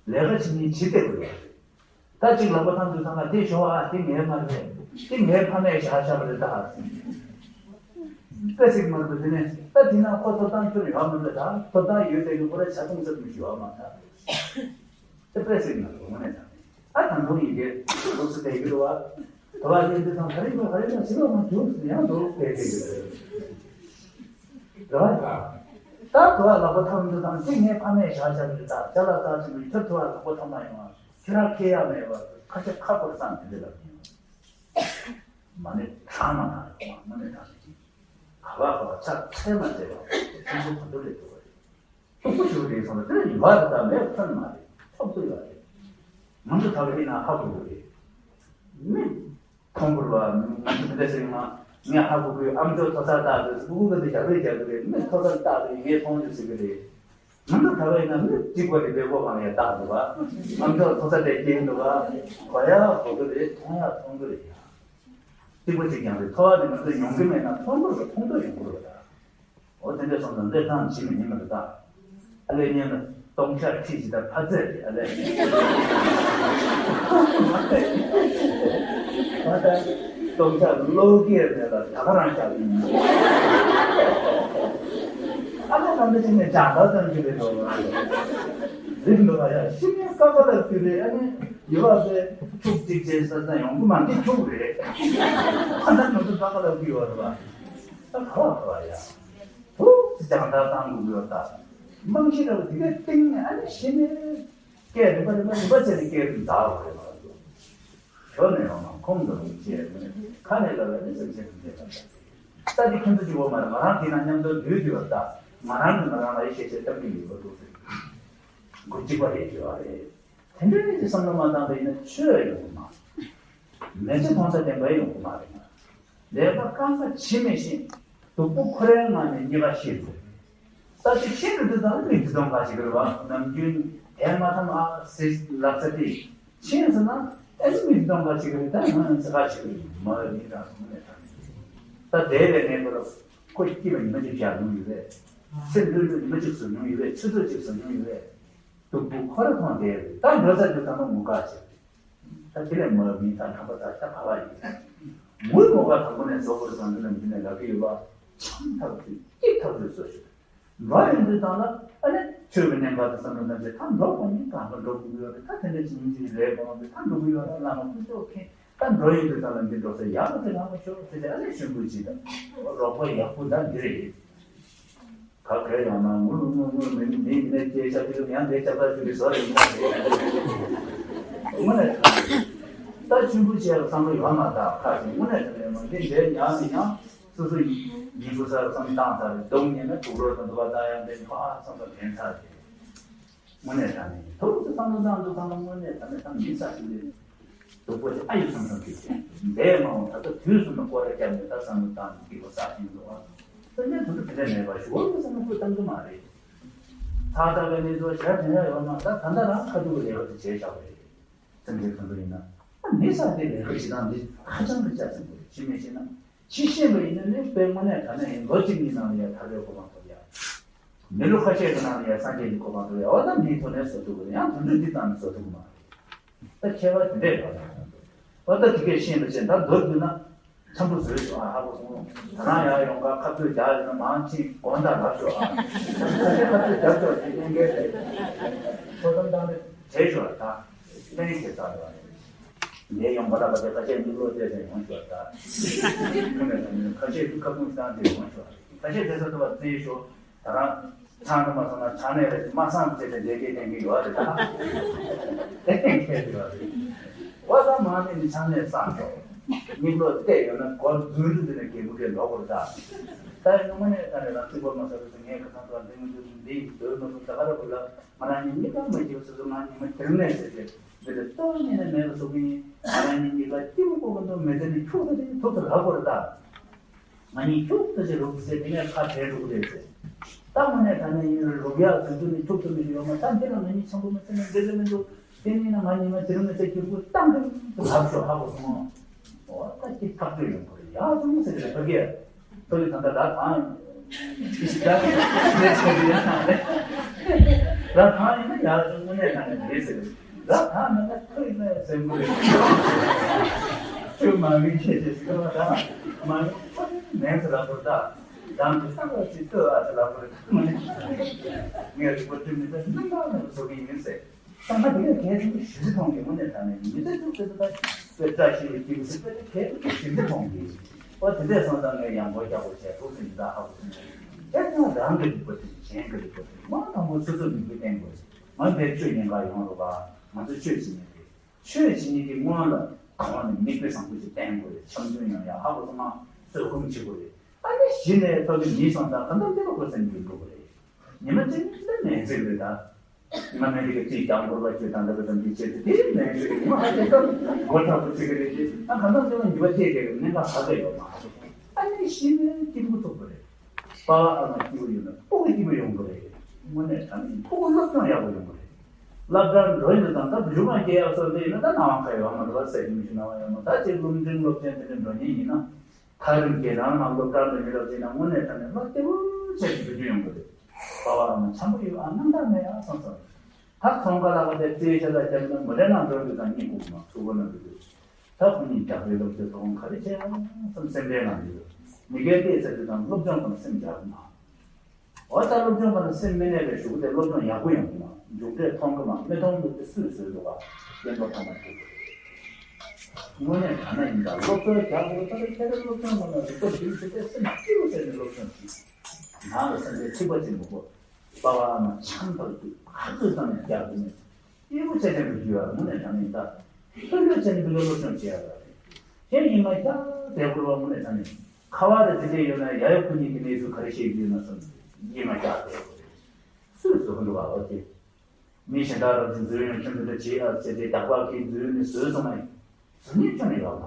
ལས་ཀ་བྱེད་མཁན་བྱེད་བསྡད་དགོས་ཡོད་རེད། ད་གཅིག་ལག་པ་འཐམ་དུས་ཚང་མ་དེ་ཞོག་ཨ་དེ་ངའི་མ་རེད། དེ་ངའི་ཕ་མས་བཞག་བཞག་པ་རེད་ད། དཔེ་སྲིད་མ་རེད་དེ་ནས་ད་དེ་ན་ཁོ་ཐོབ་ཐང་ཁྱོན་ཡོད་མ་རེད་ད། ཐོབ་ཐང་ཡོད་དེ་གི་ཁོ་ར་བྱ་ཐུང་ཟེར་མི་ཞུ་བ་མ་ད། དེ་དཔེ་སྲིད་མ་རེད་དངོས་གནས་ད། ཨ་དང་པོ་ཡིན་གྱི་ལུགས་སུ་བསྡད་ཀྱི་འདུག་བ། དོ་བ་ཡིན་དུས་ཚང་ག་རེ་དགོས་ག་རེ་དང་ཕྱི་ལོགས་མ་བྱུང་ཡང་འདུག་བསྡད་ཀྱི་འདུག་རེད་བ། ད་དུ་བ་ལག་པ་ཐོམ་དུ་དང་ཅི་ངའི་ཕ་མས་བཞག་བཞག་གི་ད་ཅ་ལག་རྩ་ཆེན་པོའི་ཁྱོད་དུ་བ་ལག་པ་ཐོམ་མ་ཡོང་བ་ཁྱོད་རང་ཁེ་ཡ་མེད་བ་ཁ་ཆེ་ཁ་ཁོར་སང་དེ་འདྲ་ལབ་ཡིན། མ་ནི་དྲང་མ་ན་མ་ནི་དྲང་ཞིག་ག་བ་ག་བ་ཆ་ཚད་མ་བྱས་པ་ཁྱོད་ཚོ་ག་འདུག་ལས་འདུག་བ་རེད། སྟུག་པོ་ཞུ་རེད་སོང་ན་དེ་ཡིན་བ་རེད། ད་མེད་ཁོན་མ་རེད། ཆོག་ཏུ་ཡོད་རེད། ང་ཚོ་ད་བའི་ན་ཧ་གོ་གི་རེད། མི། ཁོང་ཁུར་བ་ང་ཚོ་འདི་འདྲ་ཟེར་མ། ངས་ཧ་གོ་གི། ཨ་མཆོག་མཐོ་ས་བཏགས་ཏེ་སྤུ་གུ་གི་རྒྱབ་རེས་རྒྱག་གི་རེད། མི་མཐོ་ས་བཏགས་ཏེ་ངས་མཐོང་རྒྱུ་ཟེར་གི་རེད། ང་ཚོ་ད་བས་ན་མི་གཅིག་པ་རེད་པས་སྒོ་གང་ཡང་བཏགས་འདུག་ག་ཨ་མཆོག་མཐོ་ས་དེ་སྐྱེས་འདུག་ག་གོ་ཡ་གོ་གི་རེད། མཐོང་ཡ་མཐོང་གི་རེད་ཡ། གཅིག་པ་གཅིག་ཀྱང་རེད། འཚོ་བ་ནི་ང་ཚོ་ཡོང་གི་མེད་ན་མཐོང་གི་རེད། མཐོང་འདོད་ཡོང་གི་རེད་ད། འོ་དེ་འདྲ་སོང་ཙང་འདི་ཐང་ཇི་མི་ཉན་མི་རེད་ད། ཨ་ལས་ཉན་ན་སྟོང་ཆ་ཁྲི་ཞིག་དང་ཕ་ཚད་རེད། ཨ་ལས། མ་ད་སྟོང་ཆ་བློ་སྐྱེད་མེད་ལ་ད་ག་རང་ཆགས་ཡིན། ཨ་ལས་ད་འདི་ཅི་ནས་ཇང་ད་ཙམ་གྱི་རེད་འགྲོ་རེད་འདུག་ཨ་ཡ་ཤི་ནས་ཀ་ཀ་ལ་ཀི་རེད། ཨ་ནི་ཡུ་བ་ཟེ་ཁྱུག་ཅིག་བྱས་ས་ཙང་ཡོང་གི་མ་འདི་ཁྱུག་རེད། ཨ་ད་ང་ཚོ་ཀ་ཀ་ལ་ཀི་ཡོད་རེད་བ། ད་ག་བ་ག་བ་ཡ། ཧུ། ཇང་ད་བཏང་དགོས་ཡོད་ད། རྨང་གཞི་འདྲ་བ་དེ་གའི་སྟེང་ནས་ཨ་ནི་གཞི་ནས་སྐད་རིམ་པ་རིམ་པ་རིམ་པ་བྱས་ནས་སྐད་རིམ་འཛག་དགོས་རེད་མ་གཏོགས། ཞོ་ནས་ཡོང་ན་ཁོང་གི་རུང་བྱས་ནས་ཁ་ནས་ལབ་ལ་ནི་སེམས་ཅན་དུ་བྱས་པ་ད། ད་དེ་ཁྱོད་ཚོ་གཅིག་པོ་མ་རེད། ང་རང་དེ་ན་མཉམ་དུ་སྡོད་དུས་བ་ད་ང་རང་གིས་ང་རང་ལ་ཡི་ཤེས་བྱས་གཏམ་གྱི་ཡོད་པ་འདུག་ཟེར། མགོ་གཅིག་པ་རེད་ཅེས་པ་རེད། དེ་འདྲའི་ཀྱི་བསམ་བློ་མ་བཏང་པ་ཡིན་ན་ཆོས་ཡོང་གི་མ་རེད། མེ་ལྕེ་མཐོང་ས་བདེན་པ་ཡོང་གི་མ་རེད་ན། ལས་ཀ་རྐང་པ་ཇི་མི་ཤེས། སྡུག་པོ་ཁོ་རའི་ངང་ནས་གཉིས་ཀ་ཤེས་དགོས། ས་ཆ་ཤེས་འགྲོ་དུས་ཙམ་མི་བདེ་སྟོང་ག་ཞིག་རེད་བ། ནམ་རྒྱུན་དེ་མ་ཐམ་ཨ་ཟེར་ལབ་ས་དེ་ཤེས་ཟེར་ན་ཨེ་མི་བདེ་སྟོང་ག་ཞིག་རེད། ད་ང་ཚ་ག་ཞིག་རེད་མ་རེད། ཡིན་ད་ངོ་ནས་ད་ད་དེ་ལས་ངན་པར་ཁོ་སྐྱིད་པ་ཉི་མ་གཅིག་བཞག་ཡོང་ཡོད་རེད། སེམས་ལྷོད་ལྷོད་ཉི་མ་གཅིག་བཟོ་མྱོང་ཡོད་པས། ཆུ་ཚོད་གཅིག་བཟོ་མྱོང་ཡོད་པས། སྡུག་པོ་ཁོ་ར་མཐོང་བསྡད་རེད། ད་འགྲོ་ས་དེ་ཚང་མ་ངུ་ཁ་བྱས་རེད། ད་དེ་ལས་མ་མིན་ད་ཁམས་པ་ད་ཤ་བ་བ་ཡིན། ངུ་ངུ་ཁ་དང་པོ་ནས་བཟོ་དགོས་བསམ་དུས་ནས་འདི་ནས་ལབ་ཀྱི་ཡོད་པ། ཆང་ཐག་ཆོད་སྐྱིད་ཐག་ཆོད་བཟོ་ཞིག་འགྲོ་ཡོང་དུས་ཙམ་ལ་ཨ་ནི་ཆོས་ཀྱི་གནས་འགག་དང་བསམ་བློ་བཏང་རྗེས་ད་འགྲོ་དགོས་ཉིན་གང་ག་འགྲོ་དགོས་ཀྱི་ཡོད་རེད། ད་དེ་འདྲ་ཅིག་ཡིན་ཅིག་ལས་དགོས་རེད། ད་འགྲོ་གི་ཡོད་རེད། བླ་མ་སྐུ་མཆོག་མཁྱེན། ད་འགྲོ་ཡོང་དུས་ཙམ་ལ་འདི་འགྲོ་ས་ཡག་པོ་དེ་ལྷག་མ་ཤོར་ཟེར་ཏེ་ཨ་ནི་ཞུ་འབོད་བྱེད་དང་། རོགས་པ་ཡག་པོ་ད་འདི་རེད། ག་གེ་ཡོང་ན་ངུ་ངུ་ངུ་མི་མི་མི་ནས་སྐད་ཆ་དེ་ལ་ཡང་དེ་ཆ་ཚ་ཞུ་གི་བཟོ་རེད་མ་རེད། དངོས་གནས་ད་ཆུང་བུ་བྱས་པ་བསམ་བློ་ཡོད་མ་ད་ཁ་ཅིག་དངོས་གནས་ད་ནས་མ་འདི་འདྲའི་ཉག་ནས་ཡང་སོ་སོ་ཡིན་ཡིན་ཁུ་ཚར་བསམ་བཏང་ཚར་རེད། སྡུག་བསྔལ་ན་སྡུག་རོགས་དང་འདུག་པ་ད་ཡང་འདི་ཕ་བསམ་བསམ་དྲན་ཚར་རེད། དངོས་གནས་ད་ནས་ཐུགས་སུ་བསམ་བློ་བཏང་འདུག་བསམ་བློ་དངོས་གནས་ད་ནས་ད་མི་ས་ཞིག་རེད། སྡུག་པོ་ཞིག་ཨ་ཡོད་བསམ་བསམ་ཞིག་བྱས། འདས་མ་འོངས་ད་ལྟ་དུས་གསུམ་དུ་སྐོར་ར་བརྒྱབ་ནས་ད་བསམ་བློ་བཏང་ནས་སྐྱིད་པོ་བསགས་ཀྱིན་འདུག་ཨ། སེམས་ཅན་དུ་འགྲོ་དེ་འདྲ་མེད་པ་ཞུ་བ་ལ་བསམ་བློ་ཁུར་བཏང་གི་མ་རེད། ཚ་ཚ་ག་ནས་ཚོ་ཞག་དྲན་ཡ་ཡོད་ན་ད་ད་ལྟ་རང་ཁ་ཐུག་གི་ལས་ཀ་དེ་བྱས་བཞག་པ་རེད། སེམས་ཅན་དུ་འགྲོ་ཡིན་ན་ཨ་མི་ས་དེ་ལས་ཀ་བྱེད་སྟངས་འདི་ཧ་ཅང་གི་ལྕགས་ཟིན་པོ་རེད། ཅི་མི་ཤེས་ན་ཅི་ཤེས་པ་ཡིན་ན་ནི་དཔེ་དངོས་གནས་ད་ནས་ཡིན་ལོ་གཅིག་གཉིས་ནང་ལ་ཡ་ཐར་པའི་གོ་འཕང་ཐོབ་ཡ། མི་ལོ་ཁ་ཤས་ཀྱི་ནང་ལ་ཡང་སངས་རྒྱས་ཀྱི་གོ་འཕང་ཐོབ་ཡ། འོ་ན་འདིའི་ཐོག་ནས་བཟོ་ཐུབ་ཀྱི་རེད། ཡང་དུས་ཚོད་འདི་ཙམ་ནས་བཟོ་ཐུབ་ཀྱི་མ་རེད། ད་ཁྱད་པར་དེ་འདྲས་ཡོད་རེད། འོ་ད་དེ་གས་ཤེས་པ་བྱས་ད་མདོར་བསྡུས་ན་འཆམ་པོ་བཟོས་ཤོག་ཨ། ཧ་གོ་སོང་། ད་རང་ཡར་ཡོང་ག་ཁ་ཐུག་རྒྱག་ཡོད་ན་མང་ཆེ་དགོངས་དག་ལབ་ཤོག་ཨ། ཁ་ཤས་ཁ་ཐུག་རྒྱབ་ཤོག་དེ་གཏན་འཁེལ་རེད། ཐོ་དམ་དང་དེ་བྱས་ཤོག་ད་གཏན་འཁེལ་ཚར་བ་རེད། ངས་ཡོང་པ་ལ་བ་དེ་ཁ་ཤས་མིག་ལོག་བལྟས་ཏེ་ཡོང་ཤོག་ད། དངོས་གནས་ད་ནི་ཁ་ཤས་ཁ་ཁུངས་བཏང་སྟེ་ཡོང་ཤོག་ཁ་ཤས་དེ་ཚོ་ལྟ་བ་རྩིས་ཤོག་ད་རང་ཚང་གི་མ་སོང་ན་ཚང་ནས་རེད། མ་སང་བྱས་ཏེ་ལས་ཀའི་གཏན་འཁེལ་ཡོད་རེད་ད། དེ་གཏན་འཁེལ་ཡོད་རེད། འོ་ད་མ་ནི་ནི་ཚང་ནས་སང་ཤོག་མིག་ལོག་བལྟས་ཡོད་ན་སྒོ་རྫུན་རྫུན་དེ་ནས་རྒྱལ་པོ་གས་ལོག་གོ་རེད་ད། ད་ཡིན་ན་དངོས་གནས་ད་ནི་རང་རྩིས་པ་མ་ཟ་རེད་ད། ངས་ཁ་སང་ད་འདི་མི་འདུག་འདི་ཡིན་འདོད་མ་སོང་ད་ག་རེ་གོ་ལ། ང་རང་ཉིད་གཉིས་ཀ་མ་སྐྱིད་པ་སོ་སོ་ང་ཉི་མ་དེ་རིང་ནས་ཟེར་ཏེ་འདི་ལ་ལྟོ་ཉིད་ནས་མེད་པ་བཟོ་གི་ཡིན། ང་རང་ཉིད་གཉིས་ཀ་སྐྱིད་པོ་དགོས་ཀྱི་འདུག་མི་ཚེ་ནི་འཁྱུག་ཐུབ་ཐུབ་ཐུབ་ལབ་དགོས་རེད་ད། ང་གཉིས་འཁྱུག་ཐུབ་ཅིག་རུབ་ཟེར་དེ་ནས་ཁ་བྲལ་འགྲོ་གི་རེད་ཟེར། ད་དངོས་གནས་ད་ནས་ཡིན་རུབ་ཡག་དུས་ཚོད་ནི་འཁྱུག་ཐུབ་མི་ཞིག་ཡོད་མ་ད་འདི་ལ་ང་གཉིས་འཆམ་པོ་མི་ཚེ་ནི་འདི་ལས་མི་འདུག་དེ་ནི་ན་ང་ཉི་མ་དེ་རིང་ནས་ཚེ་སྐྱིད་པོ་བཏང་གི་འདུག་ལབ་ཤོག་ཧ་གོ་སོང་། འོ་ད་ཅིག་ཐག་གཅོད་ཡོང་དགོས་རེད་ཡག་ཙམ་ཟེར་གི་རེད་ཕ་གིར། ཕ་གི་ད་ལྟ་ར་གང་ཡིན། ད་ལྟ་ལས་ཚོགས་ཀྱི་ཡང་ན་རེད། ར་གང་ཡིན་ན་ཡར་དངོས་གནས་གང་ཡིན་རེད་ཟེར། ར་གང་མིན་ན་ཁོ་ཡིན་ན་ཟེར་མོ་རེད། ཁྱོད་མ་མིན་ཆེ་ཆེ་ཟེར་བ་དང་མ་ཡིན་ཁོ་ནི་མེད་ཟེར་ལབ་དགོས་ད། དང་དུ་བསམ་བློ་ཅིག་ལྟོས་ཨ་ཟེར་ལབ་དགོས་རེད། ངས་རིག་པ་བསྒྲིམས་ནས་ད་རྣམ་པ་ལ་བཟོ་གི་ཡིན་ཟེར། ད་ང་དེ་ལས་གལ་ཆེན་པོ་ཞེ་པོ་མཐོང་གི། དངོས་གནས་དྲང་གནས་མི་ཚེ་གཅིག་ཙམ་དུ་ད་དཔེ་བཀྲ་ཤིས་པའི་སྐྱིད་པོ་ཞིག་དཔེ་དེ་གལ་ཆེན་པོ་ཞེ་པོ་མཐོང་གི། ཨོ་དེ་འདྲས་སོང་ཙང་ངས་ཡང་སྒོ་རྒྱག་དགོས་བྱས་ཐུགས་སེམས་ཀྱི་ད་ཧ་གོ་སོང་། དེ་ཚོ་རང་གི་རིག་པ་དེ་གཞན་གྱི་རིག་པ་དེ་མ་དང་པོ་སོ་སོ་མིག་དཔེ་བསྟན་དགོས། ང་འདིར་ཆོས་ཉན་ག་ཡོང་རོགས་ག་ང་ཚོ་ཆོས་བྱེད་ཉན་རེད། ཆོས་བྱེད་ཉན་གྱི་སྔོན་ལ་གང་ནས་མིག་དཔེ་བཟང་པོ་ཞིག་བསྟན་དགོས་རེད། འཆམ་མཐུན་ཡོང་ཡ་ཧ་གོ་སོང་ང་བཟོད་སྒོམ་བྱེད་དགོས་རེད། ཨ་ནི་གཞི་ནས་ཕ་གི་མི་སོང་ཙང་གང་ལྟར་འདི་ལ་གོ་སེམས་འགྱུར་འགྲོ་གི་རེད། ཉི་མ་གཅིག་ནི་ནན་ཚིག་རེད་ད། ཉི་མ་ནན་ཚིག་གི་རྩིས་རྒྱག་དགོས་པ་ཅིག་དང་འདྲ་བ་དང་འདི་བྱེད་དུས་དེ་ནན་ཚིག་གི་ཉི་མ་ཧ་ཅང་སྐབས་མགོ་ཐག་པོ་བྱེད་ཀྱི་རེད་ཅེས་ད་གང་ལྟར་འདི་ལ་ཉི་མ་བཅད་བསྡད་ཀྱི་གནད་འགག་ཧ་ག་ཡོད་མ་རེད། ཨ་ནི་གཞི་ནས་སྐྱིད་པོ་ཐུབ་པ་རེད། པ་ཕ་ཨ་མ་སྐྱིད་པོ་ཡོད་ན་སྤུ་གུ་སྐྱིད་པོ་ཡོང་གི་རེད། དངོས་གནས་དྲང་གནས་སྤུ་གུ་སློབ་སྦྱོང་ཡག་པོ་ཡོང་གི་རེད། སློབ་གྲྭར་འགྲོ་ཡིན་ན་དང་སྐབས་མཇུག་མ་སྐྱེལ་ཡག་སོགས་འདི་ཡིན་ན་ད་ནང་བ་ཁ་ཡོད་མ་འགྲོ་བ་སེ་ཡིན་ཞུ་ན་བ་ཡོད་མ་ད་ཅིག་སློབ་འབྲིང་སློབ་ཆེན་དེ་འདྲ་འགྲོ་མཁན་ཡིན་ན། ཐག་རིང་གི་རང་རང་སློབ་གྲྭ་འགྲོ་མི་རབས་ཅིག་ན་དངོས་གནས་དྲང་གནས་བློ་བདེ་པོ་བྱས་ནས་འགྲོ་རྒྱུ་ཡོང་གི་རེད། པ་བ་ཨ་མ་འཆམ་པོ་ཡོད་ཨ་སྣང་དག་མེད་ཨ་སོང་སོང་། ད་ཚོང་ཁ་ལག་པ་དེ་རྩེད་ཆ་ལ་བརྒྱབ་ན་མོ་ཊའི་ནང་འགྲོ་དུས་ཙང་གཉིད་ཁུག་མ་ཚུགས་པ་ན་འགྲོ་དུས། ད་ཁོ་གཉིས་རྒྱག་པའི་སློབ་གསོའི་ཐོག་ཁོང་ག་རེ་བྱས་ཨ་བསམ་སེམས་ཁྲལ་ནང་འདུག་མི་སྒེར་བལྟས་ཚར་དུས་ཙང་སློབ་སྦྱོང་དང་སེམས་རྒྱག་མ། འོ་ད་སློབ་སྦྱོང་ག་ན་སེམས་མི་གནས་པའི་གཞུག་གུ་དེ་སློབ་སྦྱོང་ཡག་པོ་ཡོང་གི་མ་མཇུག་འབྲས་མཐོང་གི་མ་མི་མཐོང་ལུགས་དེ་སུས་བཟོས་འདུག་ག་བསྟན་པ་ཐོག་མ་ཐུག་གི་རེད། དངོས་གནས་ག་ན་ཡིན་ད་སློབ་གསོ་རྒྱག་དགོས་ད་ལྟ་ཁྱེད་རང་སློབ་སྦྱོང་ག་ན་རིག་པ་འདུས་ཚེ་དེ་སེམས་སྐྱིད་པོ་བྱས་ནས་སློབ་སྦྱོང་གྱིས་ནང་ལ་སེམས་པའི་ཚིག་པ་ཅན་མི་དགོས་པ་བ་མ་ཆང་ཐག་ཏུ་ཁ་ཚོད་ཙམ་ཡང་རྒྱག་གི་མེད་སྐྱིད་པོ་བྱས་ཀྱང་འགྲོ་རྒྱུ་ཡོད་རེད། དངོས་གནས་དྲང་གནས་ད་ལྷོད་ལྷོད་བྱས་ནས་འདུག་སློབ་སྦྱོང་བྱེད་ཡ་རེད། དེ་ཡིན་མ་ཁྱག་དེ་བོར་བ་དངོས་གནས་དྲང་གནས། ཁ་བ་རེ་དེ་འདྲས་ཡོད་ན་ཡ་ཡོ་ཁོ་གཉིས་ཀྱི་གནས་ཚུལ་ག་རེ་བཤད་རྒྱུ་ཡོད་ན་བསམ་ཡིད་མ་བཅག་དེ་སུས་བཟོ་གི་འདུག་བ། འོ་དེ་མི་གཞན་དག་རང་ཚོ་འཛུལ་ཡོང་ཁྱོད་འདི་འདྲ་བྱེད་ཨ་ཟེར་ཏེ་བདག་པ་གིས་འཛུལ་ནས་བཟོས་སོང་ན་བཟོ་མཁན་ཁྱོན་ནས་ཡོད་མ།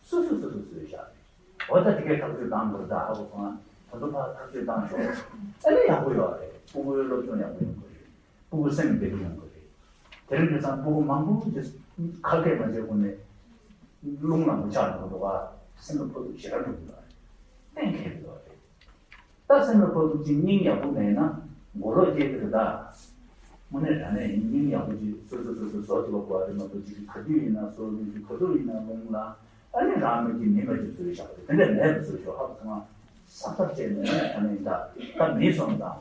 སོ་སོ་སོ་སོ་བཟོས་བཞག་རེད། འོ་ད་དེ་གའི་ཐག་གཅོད་བཏང་དགོས་རེད། ད་ཧ་གོ་སོང་ང་ད་དུང་ཕར་ཐག་གཅོད་བཏང་ཤོག་ཨ་ནི་ཡག་པོ་ཡོད་རེད། ཕྲུ་གུའི་སློབ་སྦྱོང་ཡག་པོ་ཡོང་གི་རེད། ཕྲུ་གུ་སེམས་བདེ་པོ་ཡོང་གི་རེད། དེ་རིང་དེང་སང་ཕྲུ་གུ་མང་པོ་ཞིག་ཁ་སྐད་མ་བྱས་གོང་ནས་རླུང་ལངས་པོ་ཆགས་འགྲོ་འདུག་ག་སེམས་ལ་ཕོག་ཐུག་ཞེ་དྲག་འགྲོ་གི་ཡོད་རེད། གཏན་འཁེལ་གི་ཡོད་རེད། ད་སེམས་ལ་ཕོག་ཐུག་ཅིག་སྙིང་ཡག་པོ་མེད་ན་མགོ་ལོག་སྐྱེ་གི་རེད་ད། དངོས་གནས་དྲང་གནས་ཡིན། སྙིང་ཡག་པོ་ཅིག་སོ་སོ་སོ་སོ་བཟོ་ཐུབ་པ་དགོས་པ་རེད་མ་གཏོགས། ཅིག་ག་དུས་ཡིན་ན་སོ་སོ་ཅིག་ག་དུས་ཡིན་ན་རླུང་ལ། ཨ་ནི་རང་མི་གཅིག་མི་མ་གཅིག་བཟོས་བཞག་པ་རེད། དེ་འདྲ་མེད་པ་བཟོས་ཤོག་ཧ་གོ་སོང་ང་། ས་ཐག་བཅད་ནས་ཨ་ནི་ད་ད་མི་སོང་ཙང་།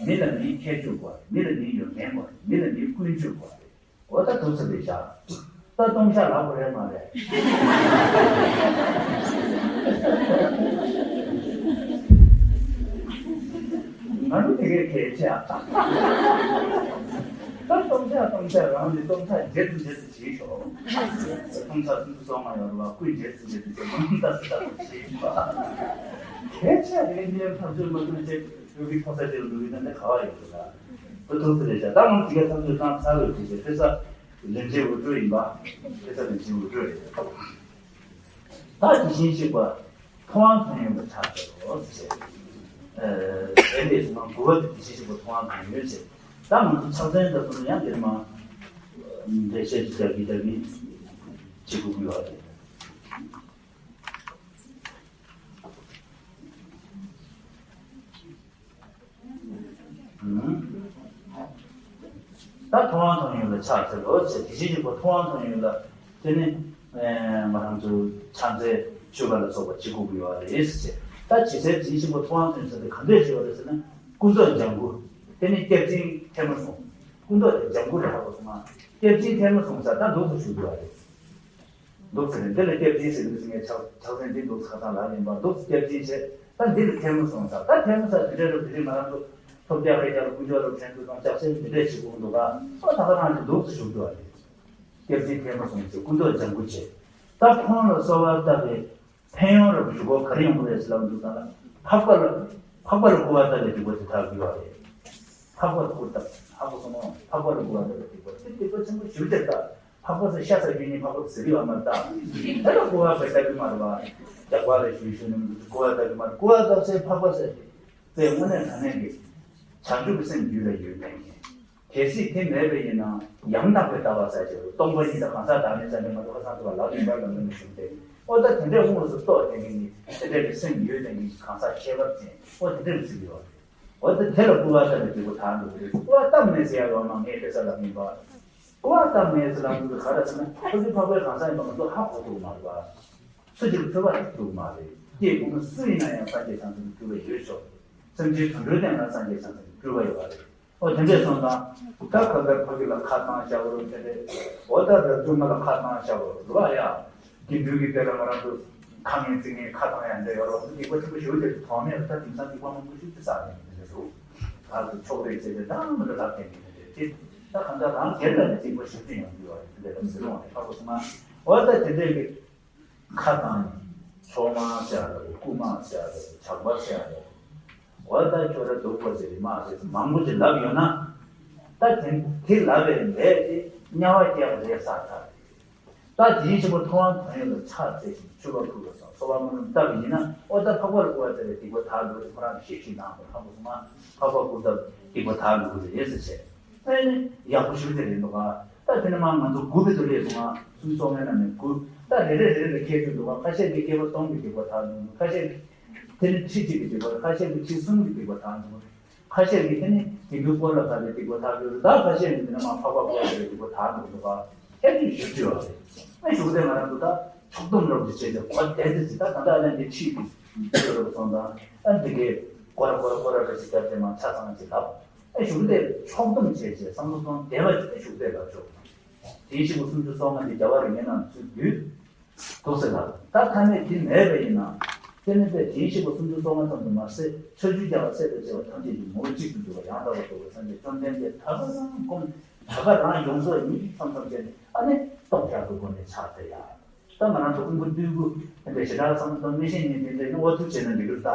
མི་ལ་མིའི་ཁྱད་ཆོས་དགོས་རེད། མི་ལ་མིའི་ཡོན་ཏན་དགོས་རེད། མི་ལ་མིའི་ཀུན་སྤྱོད་དགོས་རེད། འོ་ད་ཐུགས་ཚོད་རེད་བཞག་ད་སྟོང་ཆ་ལབ་དགོས་རེད་མ་རེད། ང་ཚོ་དེ་གའི་གལ་ཆེ་ཨ། ད་སྟོང་ཆ་སྟོང་ཆ་རང་གི་སྟོང་ཆ་བརྗེད་དུ་བརྗེད་དུ་བྱེད་ཤོག་སྟོང་ཆ་སུམ་ཅུ་སོ་ལྔ་ཡོད་རེད་བ། ཀུན་བརྗེད་དུ་བརྗེད་དུ་བྱེད་མང་ད་སུ་ད་དུ་བྱེད་ཤོག་གལ་ཆེ་རེད། འདི་ཡང་ཐག་གཅོད་མ་ཐུབ་བྱེད་ཡོད་ཀྱི་ཕོ་ས་དེ་ལ་འགྲོ་གི་ད་འདི་ག་བ་ཡོད་རེད་ལ། ད་ཐུགས་ཚོད་རེད་བཞག་ད་ང་ཚོ་དེ་གའི་ཐག་གཅོད་བཏང་ཚར་བའི་དུས་ཚོད་ཕེ་ས། རིན་ཆེན་འུར་སྒྲོག་ཡིན་པ། དེ་ཚ་རིན་ཆེན་འུར་སྒྲོག་རེད། ད་དེ་བཞིན་གཤེགས་པ་ཐུབ་དབང་དོན་ཡོད་ལ་ཕྱག་འཚལ་ལོ་ཟེར། ཨ་དེ་འདྲས་སོང་ན་དགུ་པ་དེ་དེ་བཞིན་གཤེགས་པ་ཐུབ་དབང་དོན་ཡོད་ཟེར། ད་ང་ཚོ་ཕྱག་འཚལ་འདྲ་པོ་ནི་ཡང་དེར་མ་འགྲེལ་བཤད་ཅིག་རྒྱག་གི་རྒྱག་གི་བྱེད་དགོས་ཀྱི་ཡོད་རེད། ད་ཐུབ་དབང་དོན་ཡོད་ལ་ཕྱག་འཚལ་ལོ་ཟེར། དེ་བཞིན་གཤེགས་པ་ཐུབ་དབང་དོན་ཡོད་ལ་དེ་ནི་ང་རང་ཚོ་ཕྱག་འཚལ་མཆོད་པ་ལ་སོགས་པ་བྱེད་དགོས་ཀྱི་ཡོད་རེད་ཟེར། ད་ཇི་སྲིད་དེ་བཞིན་གཤེགས་པ་ཐུབ་དབང་དོན་ཡོད་ཟེར་དེ་ག་འདྲས་བྱེད་པ་རེད་ཟེར་ན། སྐུ་མདོག་ལྗང་གུ། དེ་ནི་སྐྱབས་འཛིན་ཐལ་མོ་སྲུང་། སྐུ་མདོག་ལྗང་གུ་རེད། ཧ་གོ་སོང་ང་། སྐྱབས་འཛིན་ཐལ་མོ་སྲུང་ས་ད་འདུག་སེ་བཞུགས་དགོས་རེད། འདུག་ཟེར་ནས་འདི་ལ་སྐྱབས་འཛིན་ཟེར་གི་འདུག་ཟེར་ངས་ཕྱག་ཕྱག་མཚན་འདི་འདུག་ཁ་སང་ལབ་ཡིན་པ། འདུག་སེ་སྐྱབས་འཛིན་བྱས། ད་འདི་ལ་ཐལ་མོ་སྲུང་ས། ད་ཐལ་མོ་ས་དེ་འདྲ་རུ་དེ་རིང་ང་རང་ཚོ་ཐོབ་རྒྱག་རེ་རྒྱག་ལ་དཀོན་མཆོག་ལ་ཕྲན་བུ་དང་སྐྱབས་སེམས་དེ་འདྲས་བྱེད་དགོས་འདུག་ག་ཨོ་ད་ག་རང་གི་འདུག་སེ་བཞུགས་འདུག་ཨ་རེད། སྐྱབས་འཛིན་ཐལ་མོ་སྲུང་ཟེར་སྐུ་མདོག་ལྗང་གུ་བྱས། ད་ཁོང་ལ་གསོལ་བ་བཏབ་པའི་ཕན་ཡོན་རབ་ཞུ་སྒོ་ག་རེ་ཡོང་གི་རེད་ཟེར་ལབ་འདུག་ད་ལ་འཕགས་པ་ལ། འཕགས་པ་ལ་སྐུར་བ་བཏབ་པའི་སྡིག་པ་དེ་དག་འགྱུར་བ་རེད། འཕགས་པ་ལ་སྐུར་བཏབ། ཧ་གོ་སོང་ངོ་། འཕགས་པ་ལ་སྐུར་བ་བཏབ་པའི་སྡིག་པ་དེ་སྡིག་པ་ཆེན་པོ་ཞེ་པོ་ཅིག་རེད་ད། འཕགས་པ་ཟེར་ཤ་ཟ་རྒྱུ་ཉིད་འཕགས་པ་ཟེར་གི་ཡོད་མ་རེད་ད། དེ་ལ་སྐུར་བ་བས་བཏབ་གི་མ་རེད་བ། རྒྱག་པ་ལ་ཞུས་ཞུས་ནས་སྐུར་བ་བཏབ་གི་མ་རེད། སྐུར་བ་བཏབ་སའི་འཕགས་པ་ཟེར་དེ། དེ་དངོས་གནས་དྲང་གནས་ཀྱི་བྱང་ཆུབ་ཀྱི་སེམས་རྒྱུད་ལ་ཡོད་མཁན་གྱི། གལ་སྲིད་དེ་མེད་པ་ཡིན་ན་ཡང་དག་པའི་ལྟ་བ་ཟེར་གྱི་སྟོང་པ་ཉིད་དང་གང་ཟག་བདག་མེད་ཟེར་ནས་མ་གཏོགས་ཁ་སང་དུ་བ་ལག་ལེན་པར་ལམ་ལ་མི་ཞུགས་ཏེ། ཨོ་ད་དེ་འདྲའི་དངོས་སུ་རྟོགས་ལྡན་གྱི་ནི་དེ་འདྲའི་སེམས་ཡོད་ལྡན་གྱི་གང་ཟག་ཁྱད་པར་ཅན། ཨོ་དེ་འདྲའི་ཚིག་ཡོད་རེད། འོ་ད་དེ་ལ་སྐུར་བ་བཏབ་པའི་སྡིག་པ་དག་འགྲོ་གི་རེད། སྐུར་བ་བཏབ་མེད་ཟེར་ཡ་ཡོད་མ་ངས་དཔེ་ས་ལབ་ཡིན་པ། སྐུར་བ་བཏབ་མེད་ཟེར་ལབ་འདུག་ག་རེ་ཟེར་ན་ཐུགས་རྗེ་འཕགས་པའི་གང་ཟག་ཡིན་པ་ང་ཚོ་ཧ་གོ་ཐུབ་མ་རེད་པ། སུ་གཅིག་ལ་ཐུབ་པ་ཐུབ་མ་རེད། སྐྱེས་བུ་མོ་སུ་ཡིན་ན་ཡང་སངས་རྒྱས་བྱང་སེམས་ཀྱི་སྤྲུལ་པ་ཡོད་ཆོག་སེམས་ཅན་དུད་འགྲོའི་སྟེང་ལ་སངས་རྒྱས་བྱང་སེམས་ཀྱི་སྤྲུལ་པ་ཡོད་པ་རེད། ཨོ་དེ་འདྲས་སོང་ཙང་ད་ཁ་ཁ་ཕ་གི་ལ་ཁ་བཏང་བཞག་རོགས་དེ་འདྲས། འོ་ད་རབ་བྱུང་མ་ལ་ཁ་བཏང་བཞག་རོགས་རེད་བ་ཡ། དགེ་འདུན་གྱི་སྡེ་ལ་ང་རང་ཚོ་ཁ་ངན་ཚིག་ངན་ཁ་བཏང་ཡ་འདྲ་ཡོད་རོགས་སྡིག་པ་ཆེན་པོ་ཞེ་པོ་ཅིག་དོགས་མེད་ལ་ད་དེང་སང་སྡིག་པ་མང་པོ་ཞིག་ཅི་བསགས་ནས་འདི་འདྲ་འདུག་ད་ཚོ་ཕྱོགས་རེས་བྱས་ཏེ་ད་མི་ལ་ལབ་བསྟན་གྱི་འདི་འདྲ་དེ་ད་གང་ལྟར་རང་སྒེར་ལ་ནི་སྡིག་པ་ཞེ་པོ་ཅིག་ཡོང་གི་ཡོད་རེད། འདི་འདྲ་ལ་ཟེར་རོགས་ནས་ཁ་ཁོ་སོང་ང་། འོ་ད་དེ་འདྲས་ཀྱི་ཁ་བཏང་ནས་མཆོག་མ་ཟེར་ཡ་ལ་སྐུ་མ་ཟེར་ཡ་ལ་ཇག་པ་ཟེར་ཡ་ལ་འོ་ད་ཁྱོད་ར་སྡུག་པོ་ཟེར་མ་ཟེར་མང་པོ་ཅིག་ལབ་ཡོད་ན། ད་དེ་དེ་ལབ་པའི་ལས་དེ་དམྱལ་བ་སྐྱེ་བ་རེད་བསགས་ཚར་རེད། ད་དེའི་ཕྱིར་ཐུབ་དབང་དོན་ཡོད་ལ་ཕྱག་འཚལ་ཞིང་མཆོད་པ་ཕུལ་བ་དང་གསོལ་བ་སྨོན་ལམ་བཏབ་པ་ཡིན་ན་ཨོ་ད་འཕགས་པ་ལ་སྐུར་བ་བཏབ་པའི་སྡིག་པ་དག་འགྲོ་དེ་ཁོ་རང་གིས་ཤེས་ཤེས་གནང་བ་ཧ་གོ་སོང་ང་། འཕགས་པ་སྐུར་བཏབ་སྡིག་པ་དག་འགྲོ་དེ་ཡིན་ཟེར་བྱས། ཨེ་ནི་ཡག་པོ་ཞུ་དེ་རེད་འདུག་ག་ད་དེ་ནི་མ་ང་ཚོ་དགུ་པའི་དུ་ལས་སོང་ང་སུམ་ཅུ་སོ་ལྔའི་ནང་ནས་དགུ། ད་རེ་རེ་རེ་རེ་ཁྱད་ཆོས་འདུག་ག་ཁ་ཤས་ཀྱིས་བསྐལ་པ་སྟོང་གི་སྡིག་པ་དག་འགྲོ་འདུག་ཁ་ཤས་ཀྱིས་དེ་ནི་ཁྲི་གཅིག་གི་སྡིག་པ་ཁ་ཤས་ཀྱིས་ཁྲི་གསུམ་གྱི་སྡིག་པ་དག་འགྲོ། ཁ་ཤས་ཀྱིས་དེ་ནི་དགེ་འདུན་སྐོར་ལ་ཕར་ལ་སྡིག་པ་དག་ཡོད་རེད། ད་ཁ་ཤས་ཀྱིས་དེ་ནི་མ་འཕགས་པ་སྐོར་ལ་སྡིག་པ་དག་འགྲོ་འདུག་ག་ཁྱད་ཆོས་ཞེ་པོ་ཅིག་ཡོད་རེད། ཨ་ཞུ་གི་དེ་ང་རང་ཚོ་ད་ཕྱོགས་བསྡོམས་རོབ་ཀྱི་བྱས་ཏེ་གོ་བདེ་བདེ་ཅིག་ད་ད་ལྟ་ཨ་ནི་འདི་ཁྲིད་ཀྱི་འདི་རོབ་སོང་ཙང་ཨ་འདི་གའི་སྐོར་ར་སྐོར་ར་སྐོར་ར་རེ་ཞིག་བརྒྱབ་སྟེ་མ་ཆ་ཚང་ཅིག་ལབ། ཨ་ཞུ་གི་དེ་ཕྱོགས་བསྡོམས་བྱས་བྱས་བསམ་བློ་གཏོང་བདེ་བ་ཅིག་དེ་ཞུ་གི་དེ་ལབ་ཆོག་དེའི་ཕྱིར་སུམ་ཅུ་སོ་ལྔ་འདི་རྒྱལ་བ་རིགས་ལྔའི་ནང་ཚུད་དུས། འདུག་ཟེར་ལ། ད་ཐ་སྙད་དེ་མེད་པ་ཡིན་ན། དེ་ནི་དེ་དེའི་ཕྱིར་སུམ་ཅུ་སོ་ལྔ་ཙམ་དུ་མ་ཟད་ཕྱོགས་བཅུའི་རྒྱལ་བ་སྲས་དང་བཅས་པ་ཐམས་ཅད་ཀྱི་ངོ་བོ་གཅིག་ཏུ་གྱུར་པ་ཡང་དག་པར་རྫོགས་པའི་སངས་རྒྱས་བཅོམ་ལྡན་འདས་ད་ག་རང་བསྒོམ་ད་ག་རང་ཡོངས་རྫོགས་ཉིད་ཀྱིས་མཚམས་མཚམས་བྱས་ནས་ཨ་ནི་སྟོང་ཆ་གི་སྒོ་ནས་ཕྱག་འཚལ་ཡ། ད་ང་རང་ཚོ་ཀུན་མཁྱེན་བསྟོད་བསྐུལ་དེ་འདྲའི་ཞེ་དྲག་བསམ་བློ་གཏོང་མི་ཤེས་མཁན་དེ་འདྲས་ནི་འོ་ཐུགས་བྱས་ན་འགྲིག་གི་རེད་ད།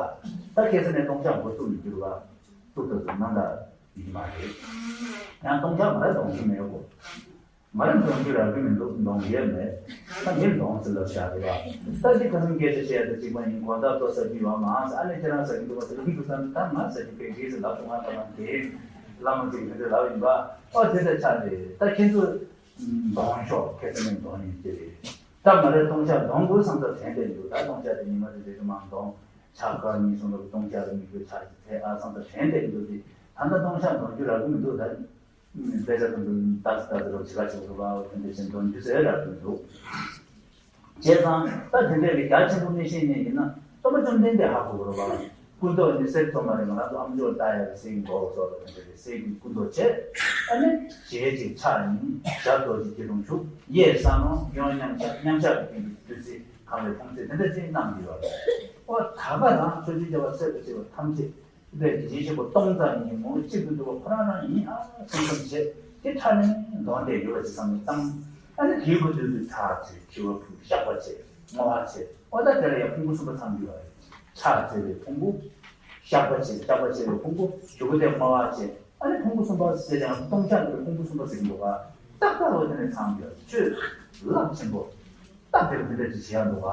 ད་ཁ་སང་ནས་སྟོང་ཆ་འགོ་བཙུགས་ནས་གྱུར་པ་ཐུགས་ད་དུ་ནང་ད་ཡིན་མ་རེད། ཡང་སྟོང་ཆ་མ་རེད་གཏོང་གི་མེད་གོ། མ་རེད་གཏོང་རྒྱུ་རག་གི་མི་འདུག་གཏོང་ཡས་མེད། ད་མིར་གཏོང་ཟེར་ལབ་བཞག་རེད་པ། ད་ཅི་ཁ་སང་སྐད་ཆ་བཤད་ཡ་ད་གཅིག་པ་ཡིན་གོ་ད་ལྟོ་ཟ་རྒྱུ་ཡོད་མ་ཟེར་ཨ་ནི་ཁྱེད་རང་ཟ་གི་འདུག་པ་ཟེར་ལབ་འདུག་ད་ད་ང་ཟ་རྒྱུ་ག་གི་ཟེར་ལབ་སོང་ང་ད་ལམ་དེ་བླ་མ་ཅིག་གི་འདྲ་ལབ་ཡིན་པ། ཨོ་དེ་ད་ཆ་རེད་ད་ཁྱེད་ཚོ་གཏོང་ཤོག་ཁྱེད་ཚོ་ནས་གཏོང་ཡིན་གྱི་རེད། ད་མ་རེད་གཏོང་ཆ་གཏོང་དགོས་བསམ་ད་དྲན་བསྡད་འདུག་ད་གཏོང་ཆ་དེ་ཉི་མ་དེ་རེད་མ་གཏོང་། ཕྱག་འཁར་གཉིས་གསུམ་ལ་སྟོང་ཆ་རེ་མི་དགོས། ཕྱག་གཅིག་ཚད་ཨ་སང་ད་དྲན་བསྡད་ཀྱི་འདུག་སྟེ། ད་ལྟ་སྟོང་ཆ་འདོན་རྒྱུ་རག་གི་མི་འདུག་ད་དཔེ་ཆ་དང་དུ་ཏག་ཏག་ཏག་ཏག་བྱེད་ཀ་བྱེད་དགོས་པ་དེ་འདྲ་བཞིན་འདོན་རྒྱུ་ཟེར་རག་གི་མི་འདུག་བྱས་ཙང་ད་དེ་འདྲ་གི་རྒྱ་ཆེན་པོ་མི་ཤེས་ནས་ཡིན་ན་སྟོན་པ་བཅོམ་ལྡན་འདས་ཧ་གོ་དགོས་རེད་པ། སྐུ་མདོག་ནི་གསེར་བཙོ་མ་རེད། ང་རང་ཚོ་ཨམ་ཅོག་ལྟ་ཡག་གི་གསེར་གྱི་མདོག་བཟོ་བ་དེ་འདྲ་གི་གསེར་གྱི་སྐུ་མདོག་བྱས། ཨ་ནི་ཞལ་གཅིག་ཕྱག་གཉིས་ཞབས་རྡོ་རྗེ་སྐྱིལ་ཀྲུང་བཞུགས། གཡས་གསང་སྔགས་གཡོན་མཉམ་གཞག་མཉམ་གཞག་གི་སྟེང་དུ་བདུད་རྩི་གང་བའི་ཕུང་རྩི་དེ་འདྲ་ཅིག་གནང་གི་ཡོད་རེད། ཨོ་ད་ག་རང་ཆོས་རྗེ་རྒྱལ་བ་སྲས་དང་བཅས་པ་ཐམས་ཅད་དེ་འདྲའི་དགེ་བཤེས་ཆེན་པོ་སྟོང་རྩ་གཉིས་ངོ་བོ་གཅིག་ཏུ་འདུ་བ་ཁོ་རང་རང་ཡིན་ཨ་བསམ་བསམ་བྱས་དེ་ཁྲ་ནས་འདོན་བསྡད་ཡོད་པ་ཅིག་བསམ་བློ་བཏང་། ཨ་ནི་དེའི་སྐུ་མདུན་དུ་ཕྱག་འཚལ། མཆོད་པ་ཕུལ། བཤགས་པ་བྱས། བསྔོ་བ་བྱས། ཨོ་ད་དེ་ལ་ཡང་ཕུང་པོ་གསུམ་པ་ཚང་གི་ཡོད་རེད། ཕྱག་འཚལ་བའི་ཕུང་པོ། བཤགས་པ་བྱས། བཤགས་པ་བྱས་པའི་ཕུང་པོ། མཆོད་པ་དེ་བསྔོ་བ་བྱས། ཨ་ནི་ཕུང་པོ་གསུམ་པ་ཟེར་ཀྱང་སྟོང་ཆ་འདིར་ཕུང་པོ་གསུམ་པ་ཟེར་གྱི་འདུག་ག་ཏག་ཏག་འོ་དེ་ནས་ཚང་གི་ཡོད་རེད། ཆོས་རླབས་ཆེན་པོ། སྟབས་བདེ་བ་དེ་འདྲ་ཅིག་བྱེད་ཡག་འདུག་ག་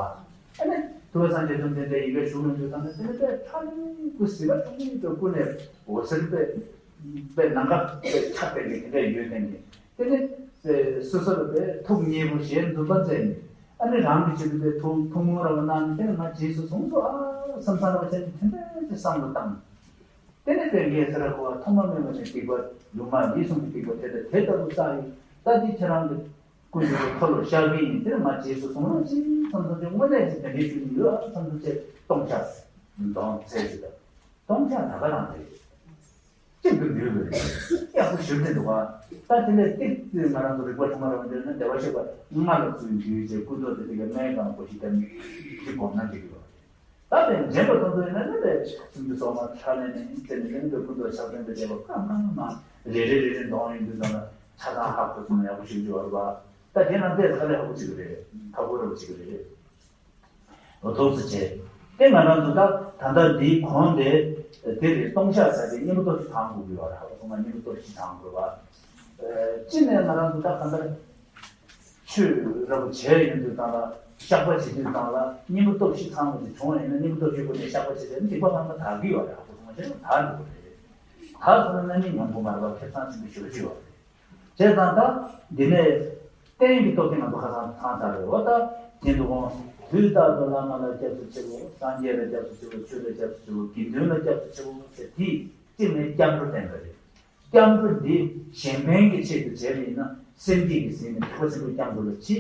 ཨ་ནི་ཐུབ་པ་སངས་རྒྱས་བཅོམ་ལྡན་འདས་ཡི་གེ་ཞུ་ཡོང་དུས་ཙམ་ནས་དེ་ནི་དཔེ་ཁྲ་ནི་སྐུ་ཟི་ཁ་ཆུང་ཆུང་དེ་ཀུན་ནས་འོད་ཟེར་དཔེ་དཔེ་ནམ་མཁའ་དཔེ་ཁྱབ་པའི་གི་དེ་འདྲ་ཡོད་དེ་ནི་དེ་ནི་དཔེ་སོ་སོ་ལ་དཔེ་ཐུགས་མཉེས་པོ་ཞལ་འཛུམ་པ་མཛད་ནས་ཨ་ནི་རང་གི་ཆེད་དུ་དཔེ་ཐུགས་ཐུགས་སྨོན་ར་བ་གནང་ནས་དེ་ནི་ང་རྗེས་སུ་བཟུང་སོ་ཨ་བསམ་བསམ་ར་བ་བྱས་ནས་དེ་འདྲ་ཅིག་བསམ་བློ་བཏང་། དེ་ནི་དཔེ་ངས་ཚེ་རབས་འཁོར་བ་ཐོག་མ་མེད་པ་ནས་སྡིག་པ་ལུས་ངག་ཡིད་གསུམ་གྱི་སྡིག་པ་དེ་དང་དེ་ལྟ་བུ་བསགས་ཡོད། ད་འདི་ཁྱེད་རང་གི་སྐུ་མདུན་གྱི་འཁོར་ལོ་བཤགས་པ་ཡིན། དེར་ང་རྗེས་སུ་བཟུང་རོགས་གྱིས་བསམ་བསམ་བྱས། དངོས་གནས་ཀྱི་དེ་འདྲའི་ཞུ་ནི་ཡོད་ཨ་བསམ་བསམ་བྱས་སྟོང་ཆ་འདོན་ཚར་ཞིག་དང་། སྟོང་ཆ་ད་ག་རང་རེད། གཅིག་ཏུ་འདུས་པ་རེད། ཡག་པོ་ཞིབ་ཏུ་འདུག་ག་ད་དེ་ནས་ཏིག་ཏིག་ང་རང་ཚོ་རིག་པ་ཕྲ་མ་རང་འདོན་ན་བདེ་བར་གཤེགས་པ་ལྔ་ལ་ཚུར་འདུས་བྱས་སྐུ་མདོག་དེ་དེ་གའི་སྨན་གང་པོ་ཞིག་བསྟན་ནས་ཅིག་སྒོམ་ན་འགྲིག་གི་ཡོད་རེད། ད་དེ་འདྲེན་པ་དང་དུ་ཡིན་ན་ནི་ལས་སུམ་ཅུ་སོ་ལྔ་ཕྲ་ལས་ནས་དེ་ནི་ལེན་པའི་ཀུན་ཏུ་ཕྱག་འདོན་པའི་བདེ་བ་གང་གང་མང་རེ་རེ་རེ་རེ་འདོན་ཡོང་དུས་ཙམ་ལ་ཆ་ཚང་ཧ་གོ་སོང་ན་ཡག་པོ་ཞིག་འགྱུར་བ་རེད་པ། ད་དེ་ནང་བལྟས་ཚེ་དཀའ་ལས་ཁག་པོ་ཅིག་རེད། ཁག་པོ་རེད་པ་ཅིག་རེད། འོ་ཐུགས་རྗེ་ཆེ། དེ་ང་རང་ཚོ་ད་ད་ལྟ་འདིའི་གོང་དེ་དེ་རེད། སྟོང་ཆ་ཟེར་ཏེ་གཉེན་པོ་སྟོབས་བཞི་ཚང་དགོས་ཀྱི་ཡོད་རེད། ཧ་གོ་སོང་ན་གཉེན་པོ་སྟོབས་བཞི་ཚང་དགོས་པ། གཅིག་ནས་ང་རང་ཚོ་ད་གང་ལྟར། ཆོས་རབ་བྱས་ཡོང་དུས་སྒང་ལ་བཤགས་པ་བྱེད་དུས་སྒང་ལ་གཉེན་པོ་སྟོབས་བཞི་ཚང་བ་ཞིག་བྱུང་བ་ཡིན་ན་གཉེན་པོ་སྟོབས་བཞིའི་སྒོ་ནས་བཤགས་པ་བྱེད་ཚེ་སྡིག་པ་ལྷག་མ་དག་གི་ཡོད་རེད། ཧ་གོ་སོང་ང་ཆེ་ན་དག་འགྲོ་གི་རེད། དག་སོང་ན་ན་ནིང་ཡོང་དགོས་མ་རེད་པ། ཁེ་བཟང་ཆེན་པོ་ཞེ་པོ་ཅིག་ཡོད་རེད། བྱས་ཙང་ད་འདི་ནས་རྟེན་གྱི་སྟོབས་དེ་ང་ཚོ་ཁ་སང་ཚང་ཚར་རེད། འོ་ད་དེ་འདུག་གོང་དུས་རྟག་ཏུ་བླ་མ་ལ་སྐྱབས་སུ་མཆིའོ། སངས་རྒྱས་ལ་སྐྱབས་སུ་མཆིའོ། ཆོས་ལ་སྐྱབས་སུ་མཆིའོ། དགེ་འདུན་ལ་སྐྱབས་སུ་མཆིའོ་ཟེར་དེ་གཅིག་ནས་སྐྱབས་འགྲོ་བསྟན་པ་རེད། སྐྱབས་འགྲོ་འདི་གཞན་ཕན་གྱི་ཆེད་དུ་བྱས་པ་ཡིན་ན་སེམས་བསྐྱེད་ཀྱིས་ཟིན་ནས་ཐེག་པ་ཆེན་པོའི་སྐྱབས་འགྲོ་ལ་མཆི།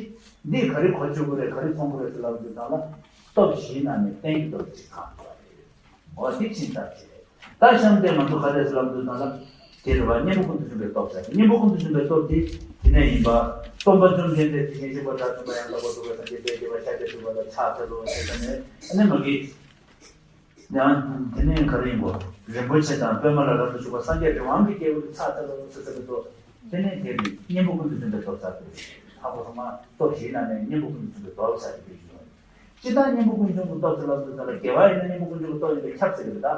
འདིས་ག་རེ་གོ་ཆོད་ཀྱི་རེད། ག་རེ་མཚོན་གྱི་རེད་ཟེར་ལབ་དུས་སྒང་ལ་སྟོབས་བཞིའི་ནང་ནས་རྟེན་གྱི་སྟོབས་ཀྱི་ཚང་དགོས་པ་རེད། འོ་དེ་ཕྱིན་ཚར་བྱས། ད་གཤམ་དེ་ང་ཚོ་ག་རེ་ཟེར་ལབ་དུས་སྒང་ལ་དེ་རེད་པ། གཉེན་པོ་ཀུན་ཏུ་སྦྱོར་བའི་སྟོབས་ཟེར། གཉེན་པོ་ཀུན་ཏུ་སྦྱོར་བའི་སྟོབས་དེ་དེ་ནས་ཡིན་པ། སྟོན་པ་བཅོམ་ལྡན་འདས་དེ་བཞིན་གཤེགས་པ་དགྲ་བཅོམ་པ་ཡང་དག་པར་རྫོགས་པའི་སངས་རྒྱས་སྤྲུལ་པ་ལ་ཕྱག་འཚལ་ལོ་ཞེས་བྱས་ནས་ཨ་ནི་མ་གི་ཡང་དེ་ནས་ག་རེ་ཡིན་གོ། རིན་པོ་ཆེ་དང་པདྨ་ལ་རབ་ཏུ་བཞུགས་པ་སངས་རྒྱས་རི་དབང་གི་སྐྱེས་བུ་ལ་ཕྱག་འཚལ་ལོ་ཟེར་ཟེར་གི་འདུག་དེ་ནས་དེ་ནི་གཉེན་པོ་ཀུན་ཏུ་སྦྱོར་བའི་སྟོབས་ཟེར་དུས་ཧ་གོ་སོང་ང་། སྟོབས་བཞིའི་ནང་ནས་གཉེན་པོ་ཀུན་ཏུ་སྦྱོར་བའི་སྟོབས་ཟེར་དེ་འདྲ་ཞིག་ཡོད། སྤྱིར་བཏང་གཉེན་པོ་ཀུན་འབྱུང་གི་སྟོབས་ཟེར་ལབ་དུས་ཙམ་ལ་དགེ་བ་ཡིན་ན་གཉེན་པོ་ཀུན་འབྱུང་གི་སྟོབས་ཡིན་པས་ཁྱབ་ཟེར་གི་རེད་ད།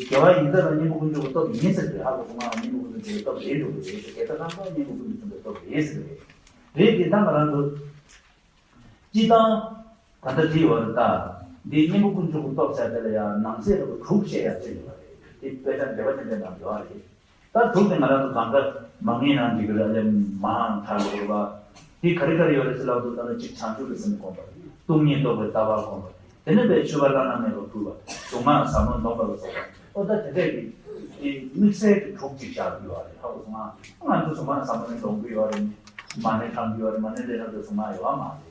དགེ་བ་ཡིན་ཙང་ལ་གཉེན་པོ་ཀུན་འབྱུང་གི་སྟོབས་ཡིན་ཟེར་གི་རེད། ཧ་གོ་སོང་ང་། གཉེན་པོ་ཀུན་འབྱུང་གི་སྟོབས་རེད་འགྲོ་གི་རེད་ཟེར། དེ་ལྟ་ན་ཁོ་གཉེན་པོ་ཀུན་འབྱུང་གི་སྟོབས་རེད་ཟེར་གི་རེད། རེད་དེ་ད་ང་རང་ཚོ། སྤྱིར་བཏང་། ད་ལྟ་བྲིས་ཡོད་རེད་ད། འདི་གཉེན་པོ་ཀུན་འབྱུང་གི་སྟོབས་ཟེར་དེ་ལ་ཡང་ནང་གསེས་རེ་བ་དྲུག་བཤད་ཡག་ཅིག་ཡོད་རེད། དེ་དཔེ་ཆ་འགྲེལ་པ་ཅན་དེ་ནང་ཡོད་རེད། ད་དྲུག་དེ་ང་རང་ཚོ་གང་ག་མང་ཉུང་ནང་འགྲིག་གི་རེད། ཨ་ལས་མང་ཐག་ཡོད་རེད་པ། དེ་ག་རེ་ག་རེ་ཡོད་རེད་ཟེར་ལབ་དུས་ད་ནི་གཅིག་བྱང་ཆུབ་ཀྱི་སེམས་སྒོམ་པ། སྟོང་ཉིད་རྟོགས་པའི་ལྟ་བ་སྒོམ་པ། དེ་ནས་དཔེ་མཆོད་པ་བླ་ན་མེད་པ་ཕུལ་བ། གཟུངས་སྔགས་ཟབ་མོ་འདོན་པ་ལ་སོགས་པ། ཨོ་ད་དེ་འདྲས་ཀྱི་དེ་དམིགས་བསལ་གྱི་དྲུག་ཅིག་བཞག་གི་ཡོད་རེད། ཧ་གོ་སོང་ང་། ང་ཚོ་གཟུངས་སྔགས་ཟབ་མོ་ནི་འདོན་གི་ཡོད་རེད། མ་ཎི་བགྲང་གི་ཡོད་རེད། མ་ཎི་ལས་ལྷག་པའི་གཟུངས་སྔགས་ཡོད་མ་རེད།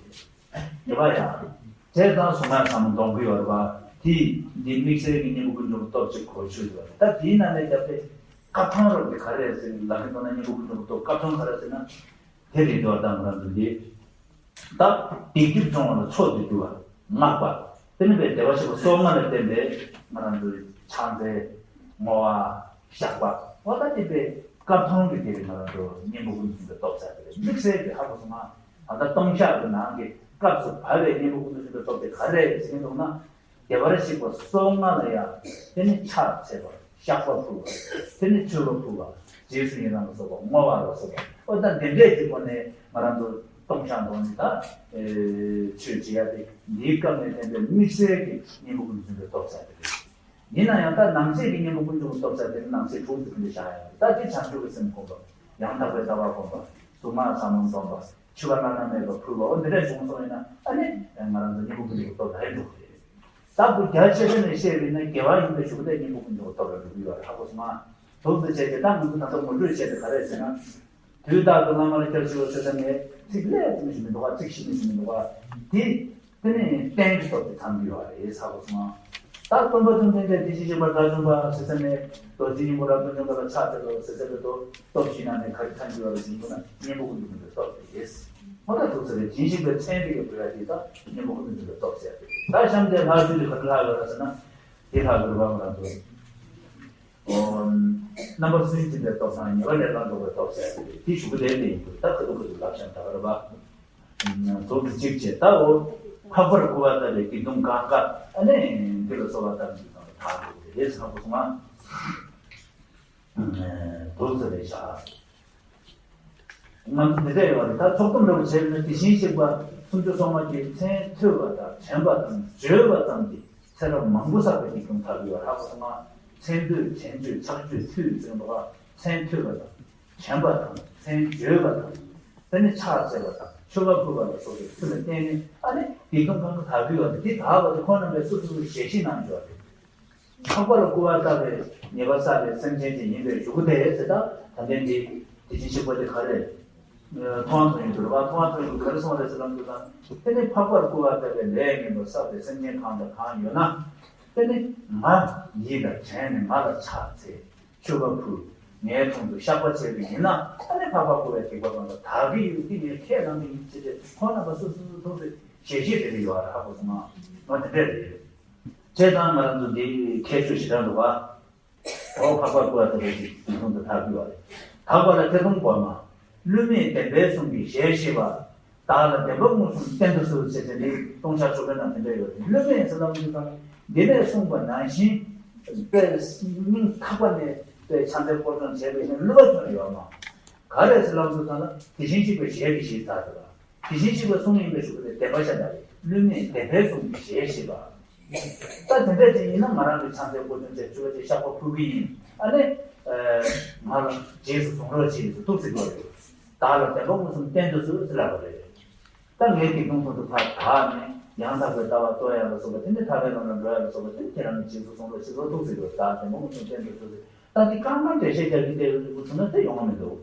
དེ་བ་ཡང་། བྱས་ཙང་གཟུངས་སྔགས་ཟབ་མོ་འདོན་གི་ཡོད་རེད་པ། དེ་འདི་དམིགས་བསལ་གྱི་གཉེན་པོ་ཀུན་འབྱུང་གི་སྟོབས་ཅིག་གོ་ཆོད་ཡོད་རེད། ད་དེའི་ནང་ནས་རྒྱབ་སྟེ་སྐབས་ཐོང་རབ་དེ་ག་རེ་རེད་ཟེར་ལབ་མཁན་མདོར་ན་གཉེན་པོ་ཀུན་འབྱུང་གི་སྟོབས་སྐབས་ཐོང་ག་རེ་ཟེར་ན། དེ་རེད་དོ། ད་ང་རང་ཚོ་འདི། ད་སྡིག་སྒྲིབ་སྦྱོང་བ་ལ་མཆོག་ཏུ་གྱུར་པ་བསྔགས་པ། དེ་ནི་བའི་བདེ་བར་གཤེགས་པ་སོ་ལྔ་ལ་བརྟེན་པའི་ང་རང་ཚོའི་ཕྱག་འཚལ། བསྔོ་བ། བཤགས་པ། འོ་ད་དེ་བའི་སྐབས་ཐོང་གི་དེ་རེད། ང་རང་ཚོ་གཉེན་པོ་ཀུན་འབྱུང་གི་སྟོབས་ཟེར་དེ་རེད། དམིགས་བསལ་གྱི་ཧ་གོ་སོང་ང་། ད་ལྟ་སྟོང་བཤགས་ཀྱི་ནང་གི་སྐབས་སུ་བབས་པའི་གཉེན་པོ་ཀུན་འབྱུང་གི་སྟོབས་དེ་ག་རེ་རེད་ཟེར་གྱི་འདུག་ན། བདེ་བར་གཤེགས་པ་སོ་ལྔ་ལ་ཡང་དེ་ནི་ཕྱག་འཚལ་བ། བཤགས་པ་ཕུལ་བ། དེ་ནི་མཆོད་པ་ཕུལ་བ། རྗེས་སུ་ཡི་རང་ལ་སོགས་པ། བསྔོ་བ་ལ་སོགས་པ། ཨོ་ད་འདི་འདྲས་ཀྱི་སྒོ་ནས་ང་རང་ཚོ་སྟོང་བཤགས་འདོན་ནི་ད། ཨེ། ཆོས་བྱེད་ཡ་དེ་འདིའི་སྐབས་ནས་བསྟན་པའི་དམིགས་བསལ་གྱི་གཉེན་པོ་ཀུན་འབྱུང་གི་སྟོབས་ཟེར་དེ་རེད། ཡིན་ན་ཡང་ད་ནང་གསེས་ཀྱི་གཉེན་པོ་ཀུན་འབྱུང་གི་སྟོབས་ཟེར་དེ་ནི་ནང་གསེས་དྲུག་ཏུ་དེ་འདྲས་བཞག་ཡ་རེད། ད་དེ་བྱང་ཆུབ་ཀྱི་སེམས་སྒོམ་པ། ཡང་དག་པའི་ལྟ་བ་སྒོམ་པ། གཟུངས་སྔགས་ཟབ་མོ་འདོན་པ། མཆོད་པ་བླ་ན་མེད་པ་ཕུལ་བ། ཨོ་འདི་འདྲས་བྱུང་སོང་ཡིན་ན་ཨ་ནི་ང་རང་ཚོ་གཉེན་པོ་ཀུན་འབྱུང་གི་སྟོབས་ལ་ཡིན་འགྲོ་གི་རེད། ད་བུ་རྒྱ་ཆེ་ཤོས་ནས་བཤད་པས་ན་དགེ་བ་ཡིན་པའི་གཞུག་གུ་དེ་གཉེན་པོ་ཀུན་འབྱུང་གི་སྟོབས་ལ་འགྲོ་གི་ཡོད་རེད། ཧ་གོ་སོང་ང་། དུག་ཙེ་བྱས་ཏེ་ད་ང་ཚོ་ད་ལྟ་ངོ་སྤྲོད་བྱས་ཏེ་ག་རེ་ཟེར་ན། དུས་རྟག་ཏུ་བླ་མར་སྐྱབས་ཞུ་བ་ཟེར་ས་ནས་ཚིག་ལས་ཙམ་ཞིག་མི་འདུག་ག་ཚིག་ཤིག་ནས་ཞིག་མི་འདུག་ག་དེ་དེ་ནས་རྟེན་གྱི་སྟོབས་དེ་ཚང་གི་ཡོད་རེད། ཧ་གོ་སོང་ང་། ད་སྟོན་པ་བཅོམ་ལྡན་འདས་དེ་བཞིན་གཤེགས་པ་དགྲ་བཅོམ་པ་ཟེར་ས་ནས་རྡོ་རྗེ་སྙིང་པོ་རབ་ཏུ་འཇོམས་པ་ལ་ཕྱག་འཚལ་ལོ་ཟེར་ས་དེ་ཚོ་སྟོབས་བཞི་ནང་ནས་ག་རེ་ཚང་གི་ཡོད་རེད་ཟེར་ན་གཉེན་པོ་ཀུན་འབྱུང་གི་སྟོབས་དེ་རེད། ཧོ་ད་དུག་ཙེ་རེད། སྦྱིན་ཞིག་པའི་མཚན་དེ་ཡོད་དགོས་ཡ་དེ་ད་གཉེན་པོ་ཀུན་འབྱུང་གི་སྟོབས་ཟེར་ཡ་དེ་རེད། ད་གཤམ་དེ་ལྷག་ཚུལ་དེ་ག་རེ་ལྷག་ཡོད་རེད་ཟེར་ན། དེ་ལྷག་དགོས་པ་ང་རང་ཚོ། ཨོ། རྣམ་པར་སུན་འབྱིན་པའི་སྟོབས་དང་ཉེ་བར་ལས་ལངས་འགྲོ་བའི་སྟོབས་ཟེར་ཏེ་དེ་ཞུ་གི་ལས་དེ་ཡིན་དུས་ད་ཁ་ཐུག་ཁ་ཐུག་ལབ་བཞག་ད་ག་རེ་བ། ཟུར་དུ་གཅིག་བྱས་ད་འོ། འཕགས་པར་བསྐུལ་བ་ལྟ་བུའི་སྡིག་ལྟུང་གང་དག་ཨ་ནི་འདི་ལ་གསོལ་བ་བཏབ་ནས་དང་དག་དགོས་ཏེ་རེད་ཟེར་ན་གོ་སོང་ང་། དུག་ཙེ་རེད་བཞག་ང་ཚོ་འདི་འདྲ་ཡོད་རེད། ད་ཚོགས་གཏམ་འདྲ་བོ་བྱས་ན་དེ་བཞིན་གཤེགས་པ་སུམ་ཅུ་སོ་ལྔ་གི་མཚན་ཐོས་པ་དང་དྲན་པ་དང་བརྗོད་པ་ཙམ་གྱིས་ཚེ་རབས་མང་པོ་བསགས་པའི་སྡིག་ལྟུང་དག་གི་ཡོད་རེད་ཧ་གོ་སོང་ང་། མཚན་ཐོས་དྲན་བརྗོད་ཕྱག་མཆོད་མཐུས་ཟེར་འདུག་ག་མཚན་ཐོས་པ་དང་དྲན་པ་དང་མཚན་བརྗོད་པ་དང་། དེ་ནས་ཕྱག་འཚལ་བ་དང་མཆོད་པ་ཕུལ་བ་ལ་སོགས་པའི་ཚུལ་ལ་བརྟེན་ནས་ཨ་ནི་སྡིག་ལྟུང་གང་ག་དག་གི་ཡོད་རེད། དེ་དག་པ་དེ་ཁོང་རྣམ་པས་སོ་སོ་སོ་ཞལ་བཞེས་གནང་ཡོད་རེད། འཕགས་པ་ལ་སྐུར་བ་བཏབ་པའི་ཉེས་པ་བསགས་པའི་སེམས་ཅན་ཅིག་ཡིན་པའི་གཞུག་གུ་དེ་ཟེར་ད་ད་ལྟའི་འདི་དེ་བཞིན་གཤེགས་པ་དེ་ག་རེ། མཐོང་བ་མཐོང་ཡོང་དུས་རེད་བ། མཐོང་བ་མཐོང་ཡོང་དུས་ག་རེ་གསུངས་པ་རེད་ཟེར་ལམ་དུ་དང་དེ་ནི་འཕགས་པར་སྐུར་བ་བཏབ་པའི་ལས་ངན་པ་བསགས་པའི་སེམས་ཅན་གང་དང་གང་ཡོད་ན། དེ་ནི་ང་ཡིད་ལ་དྲན་ནས་ང་ལ་ཕྱག་འཚལ། མཆོད་པ་ཕུལ། ངའི་དྲུང་དུ་བཤགས་པ་བྱས་པ་ཡིན་ན་ཨ་ནི་འཕགས་པ་སྐུར་བའི་སྡིག་པ་གང་དག་དག་གི་ཡོད་དེ་ངས་ཁས་བླངས་པ་ཡིན་ཞེས་ཏེ་ཁོང་རྣམ་པ་སོ་སོ་སོ་སོ་ཞལ་བཞེས་དེ་རེ་ཡོད་ར་ཧ་གོ་སོང་ང་། ང་དེ་འདྲས་རེད། བྱས་ཙང་ང་རང་ཚོ་འདི་ཁྱད་ཆོས་ཞེ་དྲག་འདུག་ག་འོ་འཕགས་པ་སྐུ་བ་དེ་རེད་ཅིག་འདི་ཚོ་འདི་ཐག་གི་བ་རེད། དག་པ་ལ་ཐེ་ཚོམ་གོར་མ། བསླུ་མེད་བདེན་པའི་གསུང་གིས་ཞལ་བཞེས་པ། བདག་ལ་བདེན་པ་མངོན་སུམ་བསྟན་དུ་གསོལ་ཟེར་ཏེ་འདི་ལྟུང་བཤགས་ཆོ་གའི་ནང་དེ་འདྲ་ཡོད་རེད། བསླུ་མེད་ཟེར་ལམ་འདི་ཚང་འདི་ནས་གསུངས་པ་ནང་བཞིན་དཔེ་སྙིང་ཐག་པ་ནས་དཔེ་ཕྱག་འཚལ་སྐོར་སྦྱོང་བྱས་པ་ཡིན་ན་བསླུ་བ་ཁྱོན་ཡོད་མ། ག་རེ་ཟེར་ལམ་འདི་ཚང་ན་དེ་བཞིན་གཤེགས་པའི་ཞལ་གྱིས་བཞེས་ཚར་འདུག་ལ། དེ་བཞིན་གཤེགས་པའི་གསུང་ཡིན་པའི་གཞུག་གུ་དེ་བདེན་པ་ཤ་སྟག་རེད། བསླུ་མེད་བདེན་པའི་གསུང་གིས་ཞལ་བཞེས་པ། ད་དེ་འདྲ་ཅིག་ཡིན་ན་ང་རང་གི་ཕྱག་འཚལ་སྐོར་སྦྱོང་བྱས་ཆོ་ག་བྱས་བཤགས་པ་ཕུལ་གི་ཡིན། ཨ་ནི། ང་ལ་རྗེས་སུ་བཟུང་རོགས་བྱེད་ཟེར་ཐུགས་སྲིད་དགོས་རེད། བདག་ལ་བདེན་པ་མངོན་སུམ་བསྟན་དུ་གསོལ་ཟེར་ལབ་པ་རེད། ད་ངའི་སྡིག་ལྟུང་ཐོག་ཏུ་ཕར་དག་ནས་ཡང་དག་པའི་ལྟ་བ་རྟོགས་ཡག་ལ་སོགས་པ་དེ་ནི་ཐར་པའི་ལམ་ལ་འགྲོ་ཡག་ལ་སོགས་པ་དེ་ནི་ཁྱེད་རང་གི་རྗེས་སུ་བཟུང་རོགས་བྱེད་ཟེར་ཐུགས་སྲིད་དགོས། བདག་ལ་བདེན་པ་མངོན་སུམ་བསྟན་དུ་གསོལ་ཟེར། ད་དེ་རྐང་པ་འགྲེལ་བཤད་རྒྱག་གི་བལྟས་པའི་ལུགས་ཚོ་ན་དེ་ཡོང་བ་མི་འདུག་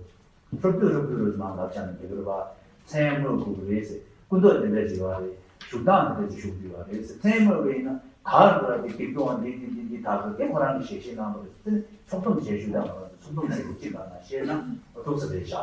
ཧྲུབ་ཏུ་ཧྲུབ་ཏུ་རུ་མ་ལབ་བྱ་ནི་དེ་གུ་རུ་བ། མཚན་སྨོས་དགོས་ཀྱི་རེད་ཟེར། སྐུ་མདོག་དེ་འདྲ་བྱེད་པ་རེད། བཞུགས་སྟངས་དེ་འདྲ་ཅིག་བཞུགས་དགོས་པ་རེད་ཟེར། མཚན་སྨོས་པ་ཡིན་ན་ག་རུ་ར་དེ་སྡིག་ཏོ་འདི་འདི་འདི་འདི་དག་གི་དེ་ཁོ་རང་གི་ཞལ་བཞེས་གནང་བ་རེད་ཟེར། ཕྱོགས་བསྡོམས་ཞལ་བཞུགས་དང་ང་རང་ཚོ་ཕྱོགས་བསྡོམས་ཞལ་བཞུགས་གཅིག་ལ་ན་བཤད་ན་ཐུགས་ས་རེད་བཞག